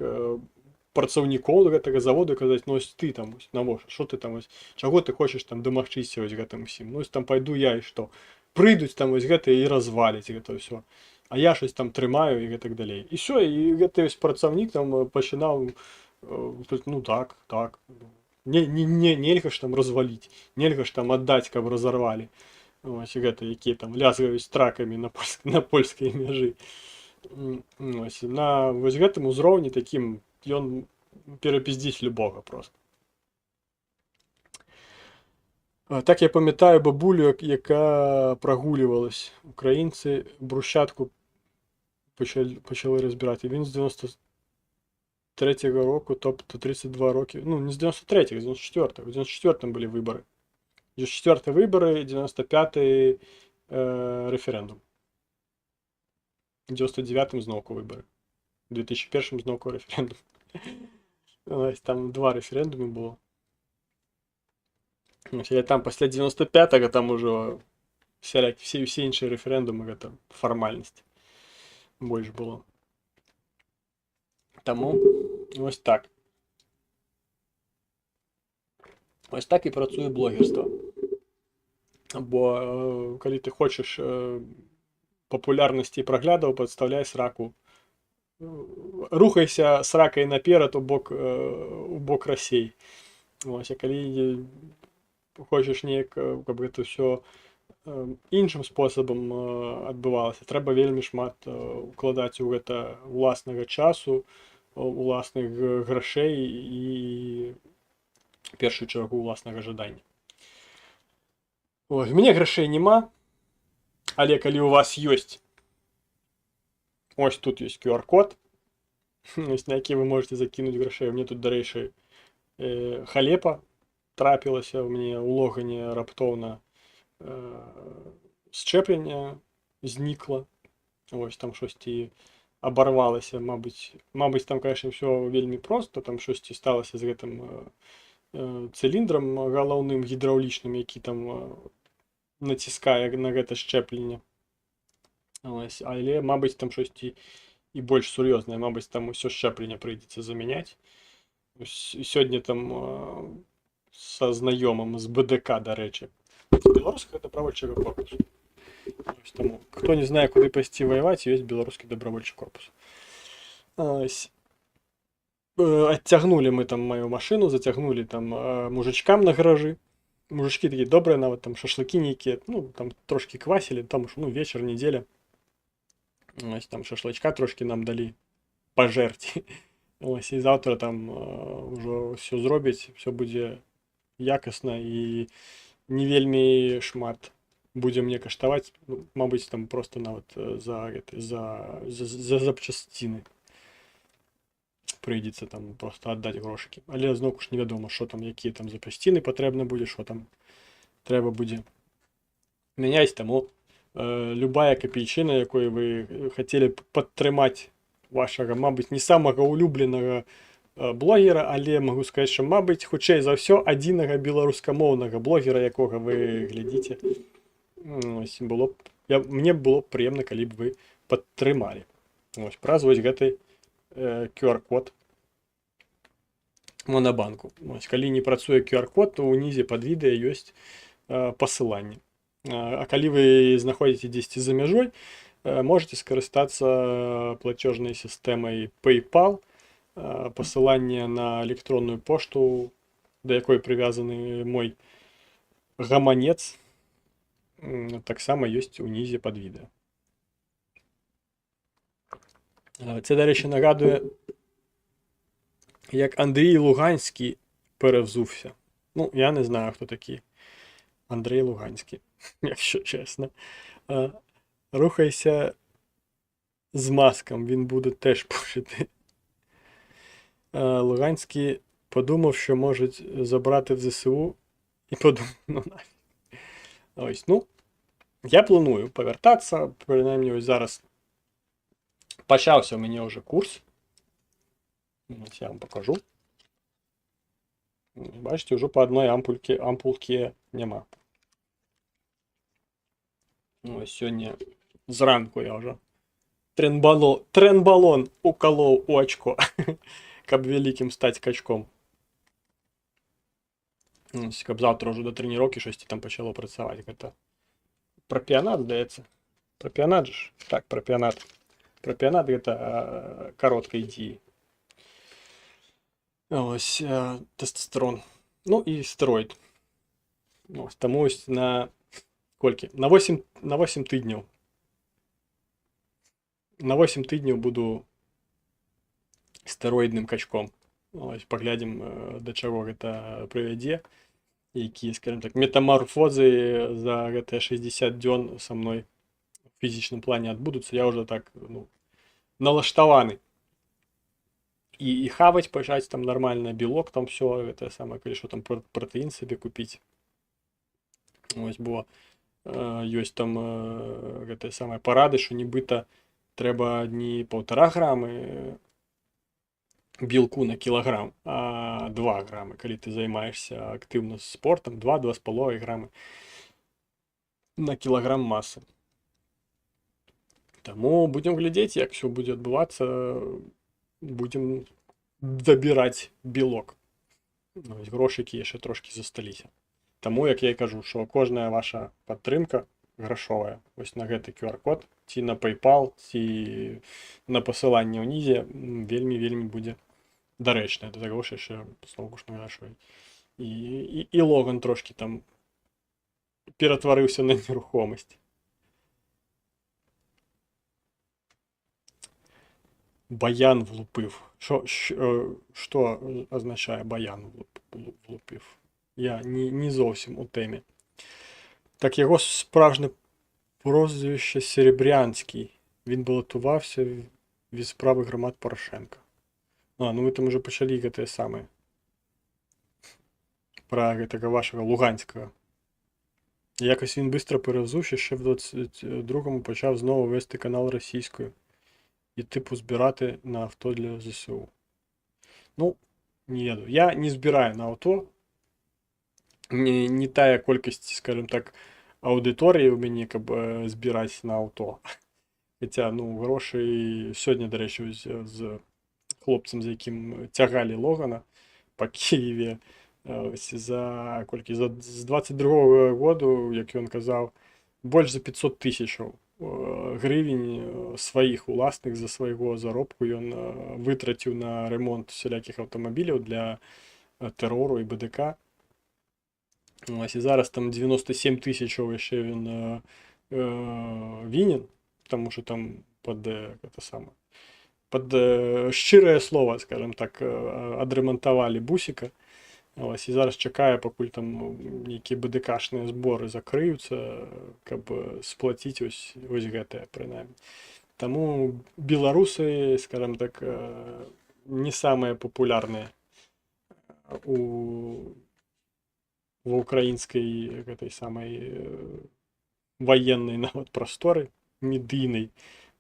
працаўнікоў гэтага заводу і казаць: «Ну ось ты там ось, навошта, що ты там ось, чаго ты хочаш там дамагчыся ось гэтым усім? Ну ось там пайду я, і што? Прыйдуць там ось гэтыя і разваляць гэта ўсё. А я щось там трымаю», і гэтак далей. І всё, і гэты ось працаўнік там пачынаў, ну так, не, нельга ж там разваліць, нельга ж там аддаць, каб разарвалі. Ось гэта, якія там лязгаюць тракамі на польскай мяжы. Ось, на вось гэтым узроўні такім ён перапіздзіць любога просто. Так я памятаю бабулю, яка прогулювалась. Українці брусчатку почали розбирати. Він з 93-го року, тобто 32 роки. Ну, не з 93-го, з 94-го. В 94-му були вибори. 94-й вибори, 95-й референдум. В 99-м знову вибори. В 2001-м знову референдум. Ось там два референдуми було. Ось, але там пасля 95-го там уже всякі, всі інші референдуми — гэта фармальнасць больш было. Таму ось так. Ось так і працуе блогерство. Бо калі ты хочаш папулярнасці і праглядаў, падстаўляй сраку. Рухайся сракай наперад у бок Расеі. Ось, а калі хочаш неяк, каб гэта ўсё іншым спосабам адбывалася, трэба вельмі шмат укладаць у гэта уласнага часу, уласных грашэй і в першую чаргу уласнага жадання. Ой, у мяне грашэй няма, але калі у вас ёсць, ось тут ёсць QR-код, ось, на які вы можете закінуць грашэй. Мне тут, дарэчы, халепа трапілася, у мяне ў Логане раптоўна счэпленне знікла. Ось там штосьці абарвалася, мабыць, там, конечно, всё вельмі проста, там штосьці сталася з гэтым цыліндрам галоўным гідраўлічным, які там націскае на гэта счэпленне. Ось, але, мабыць, там штосьці і больш сур'ёзнае, мабыць, там усё счэпленне прыйдзецца замяняць. Ось, сёння там са знаёмым з БДК, дарэчы, з Беларускага добравольчага корпусу. Ось, таму, хто не знае, куды пайсці ваяваць, ёсць Беларускі добравольчы корпус. Ось. Адцягнулі мы там маю машыну, зацягнулі там мужычкам на гаражы. Мужычкі такія добрыя, нават там шашлыкі нейкія, ну, там трошкі квасілі, там ж, ну, вечар, нядзеля. Ось там шашлычка трошкі нам далі пажэрці. Ось, і заўтра там ўжо ўсё зробяць, всё будзе якасна і не вельмі шмат будзе мне каштаваць, ну, мабыць, там просто нават за, гэты, за запчасціны прыйдзецца там просто аддаць грошыкі. Але зноўку ж невядома, що там, якія там запчасціны патрэбна будзе, що там трэба будзе мяняць, таму любая капейчына, якой вы хацелі б падтрымаць вашага, мабыць, не самага улюбленага блогера, але магу сказаць, што, мабыць, хутчэй за ўсё, адзінага беларускамоўнага блогера, якога вы глядзіце. Ось, мне б было б прыемна, калі б вы падтрымалі. Ось, праз вось гэты QR-код. Монабанку. Ось, калі не працуе QR-код, то ўнізе пад відэа ёсць пасыланне. А калі вы знаходзіце дзесьці за мяжой, можете скарыстацца плацежнай сістэмай PayPal. Пасыланне на электронную пошту, да якой прывязаны мой гаманец, таксама ёсць унізе пад відэа. Це, дарэчы, нагадуе, як Андрій Луганський перевзувся. Ну, я не знаю, хто такий Андрій Луганський, якщо чесно. Рухайся з Маском, він буде теж пушити. Луганський подумав, що можуть забрати в ЗСУ, і подумав, ну нафіг. Ось, ну, я планую повертатися, принаймні ось зараз почався у мене вже курс. Ось я вам покажу. Бачите, вже по одной ампулке нема. Ось сьогодні зранку я вже тренбалон уколов у очко, каб великим стать качком. Ось, каб завтра вже до тренировки щось там почало працювати. Это пропіонат, здається. Пропіонат же ж? Так, пропіонат. Пропіонат — это короткої дії. Ось, тестостерон. Ну і стероїд. Ось, тому ось на колькі? На 8 тижнів. На 8 тижнів буду стероїдним качком. Ось, поглядим, до чого гэта прывядзе, які, скажем так, метаморфозы за гэтыя 60 дзён са мной в фізічным плане адбудуцца. Я уже так, ну, налаштаваны. І хаваць пачаць там нормально, белок там все, это самое, калі що там протеін сабе купіць. Ось, бо ёсць там гэтае самае парады, що нібыта трэба не 1,5 грамы белку на кілаграм, а 2 грамы, калі ты займаешься актыўна спортам, 2-2,5 грамы на кілаграм масы. Таму будзем глядзець, як все будзе адбывацца, будзем дабіраць белок. Ну, ось грошыкі яшчэ трошкі засталіся. Таму, як я і кажу, що кожная ваша падтрымка грашовая ось на гэты QR-код, ці на PayPal, ці на пасыланне ўнізе, вельмі, вельмі будзе дарэчная. Да таго ж яшчэ зноўку ж нагашую. І Логан трошкі там ператварыўся на нерухомасць. Баян влупив. Що означає баян влупив? Я не зовсім у темі. Так, його справжнє прозвище Серебрянський. Він балотувався від справи громад Порошенка. А, ну ви там уже почали те саме. Про этого вашого Луганського. Якось він быстро перевзувся, ще в 22-му почав знову вести канал російською. І типу збирати на авто для ЗСУ. Ну, не еду. Я не збираю на авто. Не тая колькасць, скажем так, аўдыторыі ў мяне, каб збіраць на аўто. Хаця, ну, грошы сёння, дарэчы, ось, з хлопцам, з якім цягалі Логана па Киеве, ось за колькі, з 22-го году, як ён казаў, больш за 500 тысячаў гривень сваіх уласных за свайго заробку ён вытраціў на ремонт всялякіх аўтамабіляў для тэрору і БДК. Ось, і зараз там 97 тысячаў яшчэ ён вінен, тому що там под это самое, под шчырае слово, скажем так, адрамантавалі бусіка. Ось, і зараз чакае, пакуль там нейкія БДКшныя зборы закрыюцца, каб сплаціць ось гэтае прынамсі. Таму беларусы, скажем так, не самыя папулярныя ва украінскай гэтай самай военной нават прасторы медыйнай.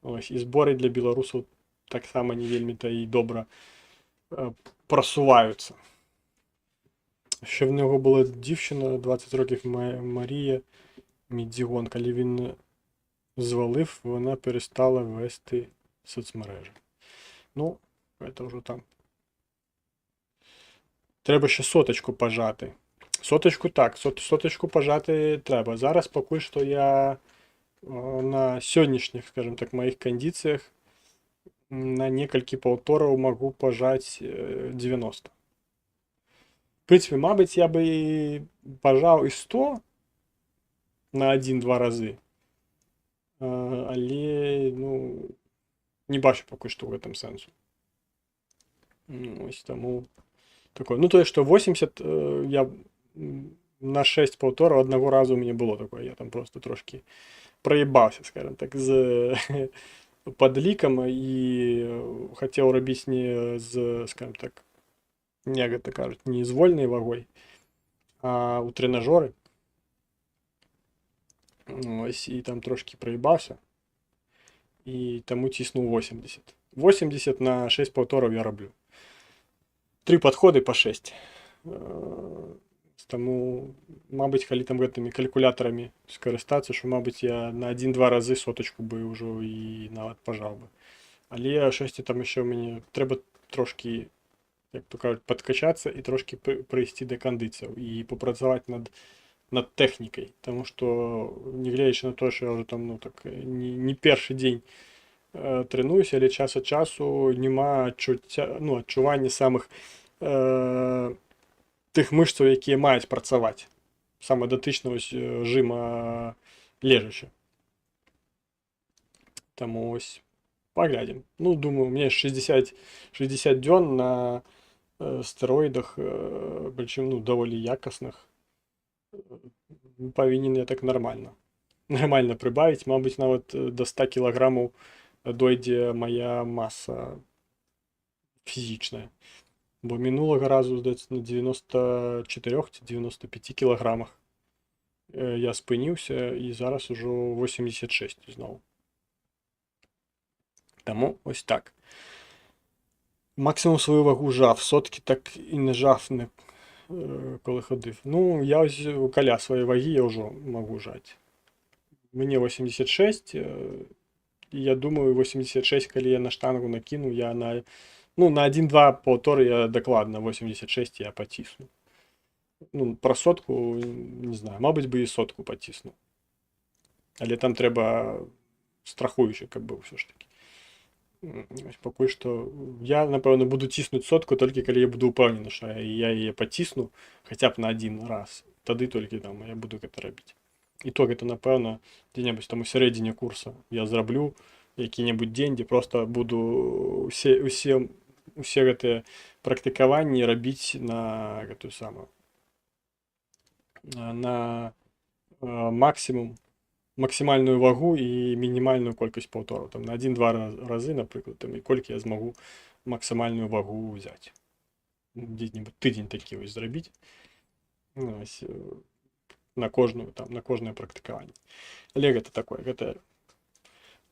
Ось, і зборы для беларусаў таксама не вельмі-то і добра прасуваюцца. Ще в нього була дівчина 20 років, Марія Мідзігон. Коли він звалив, вона перестала вести соцмережі. Ну, это вже там. Трэба яшчэ сотачку пажаць. Сотачку так, сотачку пажаць трэба. Зараз пакуль што я на сённяшніх, скажем так, маіх кандыцыях на некалькі паўтораў магу пажаць 90. В прынцыпе, мабыць, я бы і пажаў і 100 на 1-2 разы. Але, ну, не бачу пакуль што ў гэтым сэнсу. Ось таму такое. Ну, тое, што 80 я на 6 паўтораў аднаго разу у мяне было такое. Я там просто трошкі праебаўся, скажем так, з падлікам і хацеў рабіць не з, скажем так, як гэта кажуць, не з вольнай вагой, а ў трэнажоры. Ось, і там трошкі праебаўся. І таму ціснуў 80. 80 на 6 паўтораў я раблю. Тры падходы па 6. Таму, мабыць, калі там гэтымі калькулятарамі скарыстацца, што, мабыць, я на 1-2 разы сотачку бы ўжо і нават пажаў бы. Але штосьці там яшчэ ў мяне трэба трошкі, як то кажуць, падкачацца і трошкі прыйсці да кандыцыяў і папрацаваць над тэхнікай. Таму што, нягледзячы на тое, што я ўжо там, ну, так, не першы дзень трэнуюся, але час ад часу няма адчуцця, ну, адчування самых тых мышцаў, якія маюць працаваць. Саме датычна ось жыма лежачы. Таму ось паглядзім. Ну, думаю, у мяне 60 дзён на стэроідах, прычым, ну, даволі якасных. Павінен я так нармальна. Нармальна прыбавіць, мабыць, нават да 100 кілаграмаў дойдзе мая маса фізічная. Бо мінулага разу, здаецца, на 94 ці 95 кілаграмах я спыніўся, і зараз ужо 86 зноў. Таму ось так. Максимум свою вагу жав, сотки так і не жав, не, коли ходив. Ну, я ось каля сваёй вагі я ўжо магу жаць. Мне 86, і я думаю, 86, калі я на штангу накіну, я на, ну, на 1-2 паўторы я дакладна 86 я пацісну. Ну, пра сотку не знаю, мабыць, бы і сотку паціснуў. Але там трэба страхуючы, каб быў усё ж такі. Ось пакуль што я, напэўна, буду ціснуць сотку, толькі калі я буду ўпэўнены, што я яе пацісну хаця б на адзін раз. Тады толькі там я буду гэта рабіць. І то гэта, напэўна, дзе-небудзь там у сярэдзіне курса я зраблю які-небудзь дзень, дзе просто буду усе гэтыя практыкаванні рабіць на гэтую самую, на максімум, максімальную вагу і мінімальную колькасць паўтораў. Там на 1-2 разы, напрыклад, там, і колькі я змагу максімальную вагу ўзяць. Дзе-небудзь тыдзень такі вось зрабіць. Ну, ось, на кожную, там, на кожнае практыкаванне. Але гэта такое, гэта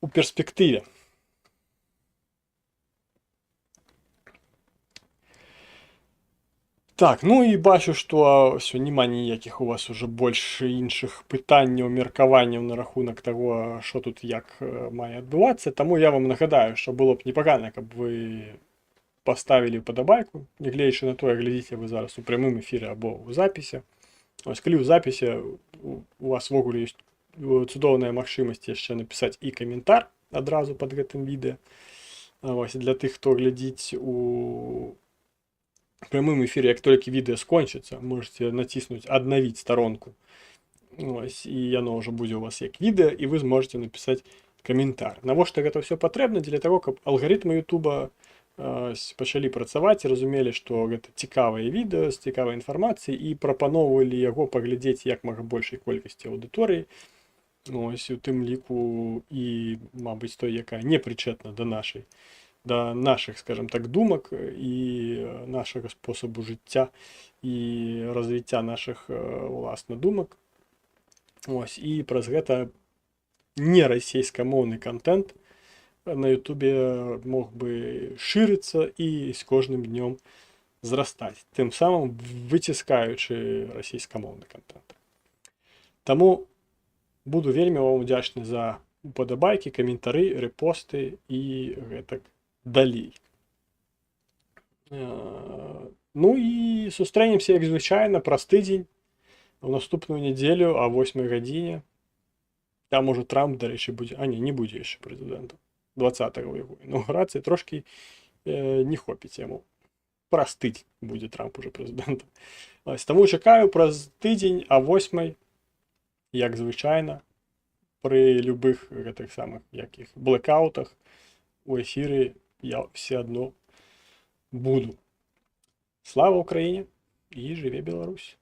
у перспектыве. Так, ну і бачу, што ўсё, няма ніякіх у вас уже больш іншых пытанняў, меркаванняў на рахунак таго, што тут як мае адбывацца. Таму я вам нагадаю, што было б непагана, каб вы паставілі падабайку, нягледзячы на тое, глядзіце вы зараз у прямым эфіры або ў запісе. Ось, калі ў запісе, у вас увогуле ёсць цудоўная магчымасць яшчэ напісаць і каментар адразу пад гэтым відэа. Вось, для тых, хто глядзіць у прямым эфіры, як толькі відэа скончыцца, можаце націснуць аднавіць старонку. Ось, і яно ўжо будзе у вас як відэа, і вы зможаце напісаць каментар. Навошта гэта ўсё патрэбна? Дзеля таго, каб алгарытмы Ютуба пачалі працаваць, разумелі, што гэта цікавае відэа з цікавай інфармацыяй, і прапаноўвалі яго паглядзець як мага большай колькасці аўдыторыі. Ось, у тым ліку і, мабыць, той, якая не прычэтна да нашых, скажем так, думак і нашага спосабу жыцця і развіцця нашых, уласна, думак. Ось, і праз гэта не расійскамоўны кантэнт на Ютубе мог бы шырыцца і з кожным днём зрастаць, тым самым выціскаючы расійскамоўны кантэнт. Таму буду вельмі вам удзячны за упадабайкі, каментары, рэпосты і гэтак далей. Ну і сустрэнемся, як звычайна, праз тыдзень, у наступную нядзелю а 8 гадзіне. Там ужо Трамп, дарэчы, будзе. А, не, не будзе яшчэ прэзідэнтам. 20-го яго інаўгурацыі трошкі не хопіць яму. Праз тыдзень будзе Трамп ужо прэзідэнтам. Ось, таму чакаю праз тыдзень а 8, як звычайна, пры любых гэтых самых якіх блэкаутах у эфіры я все адно буду. Слава Україні і жыве Беларусь!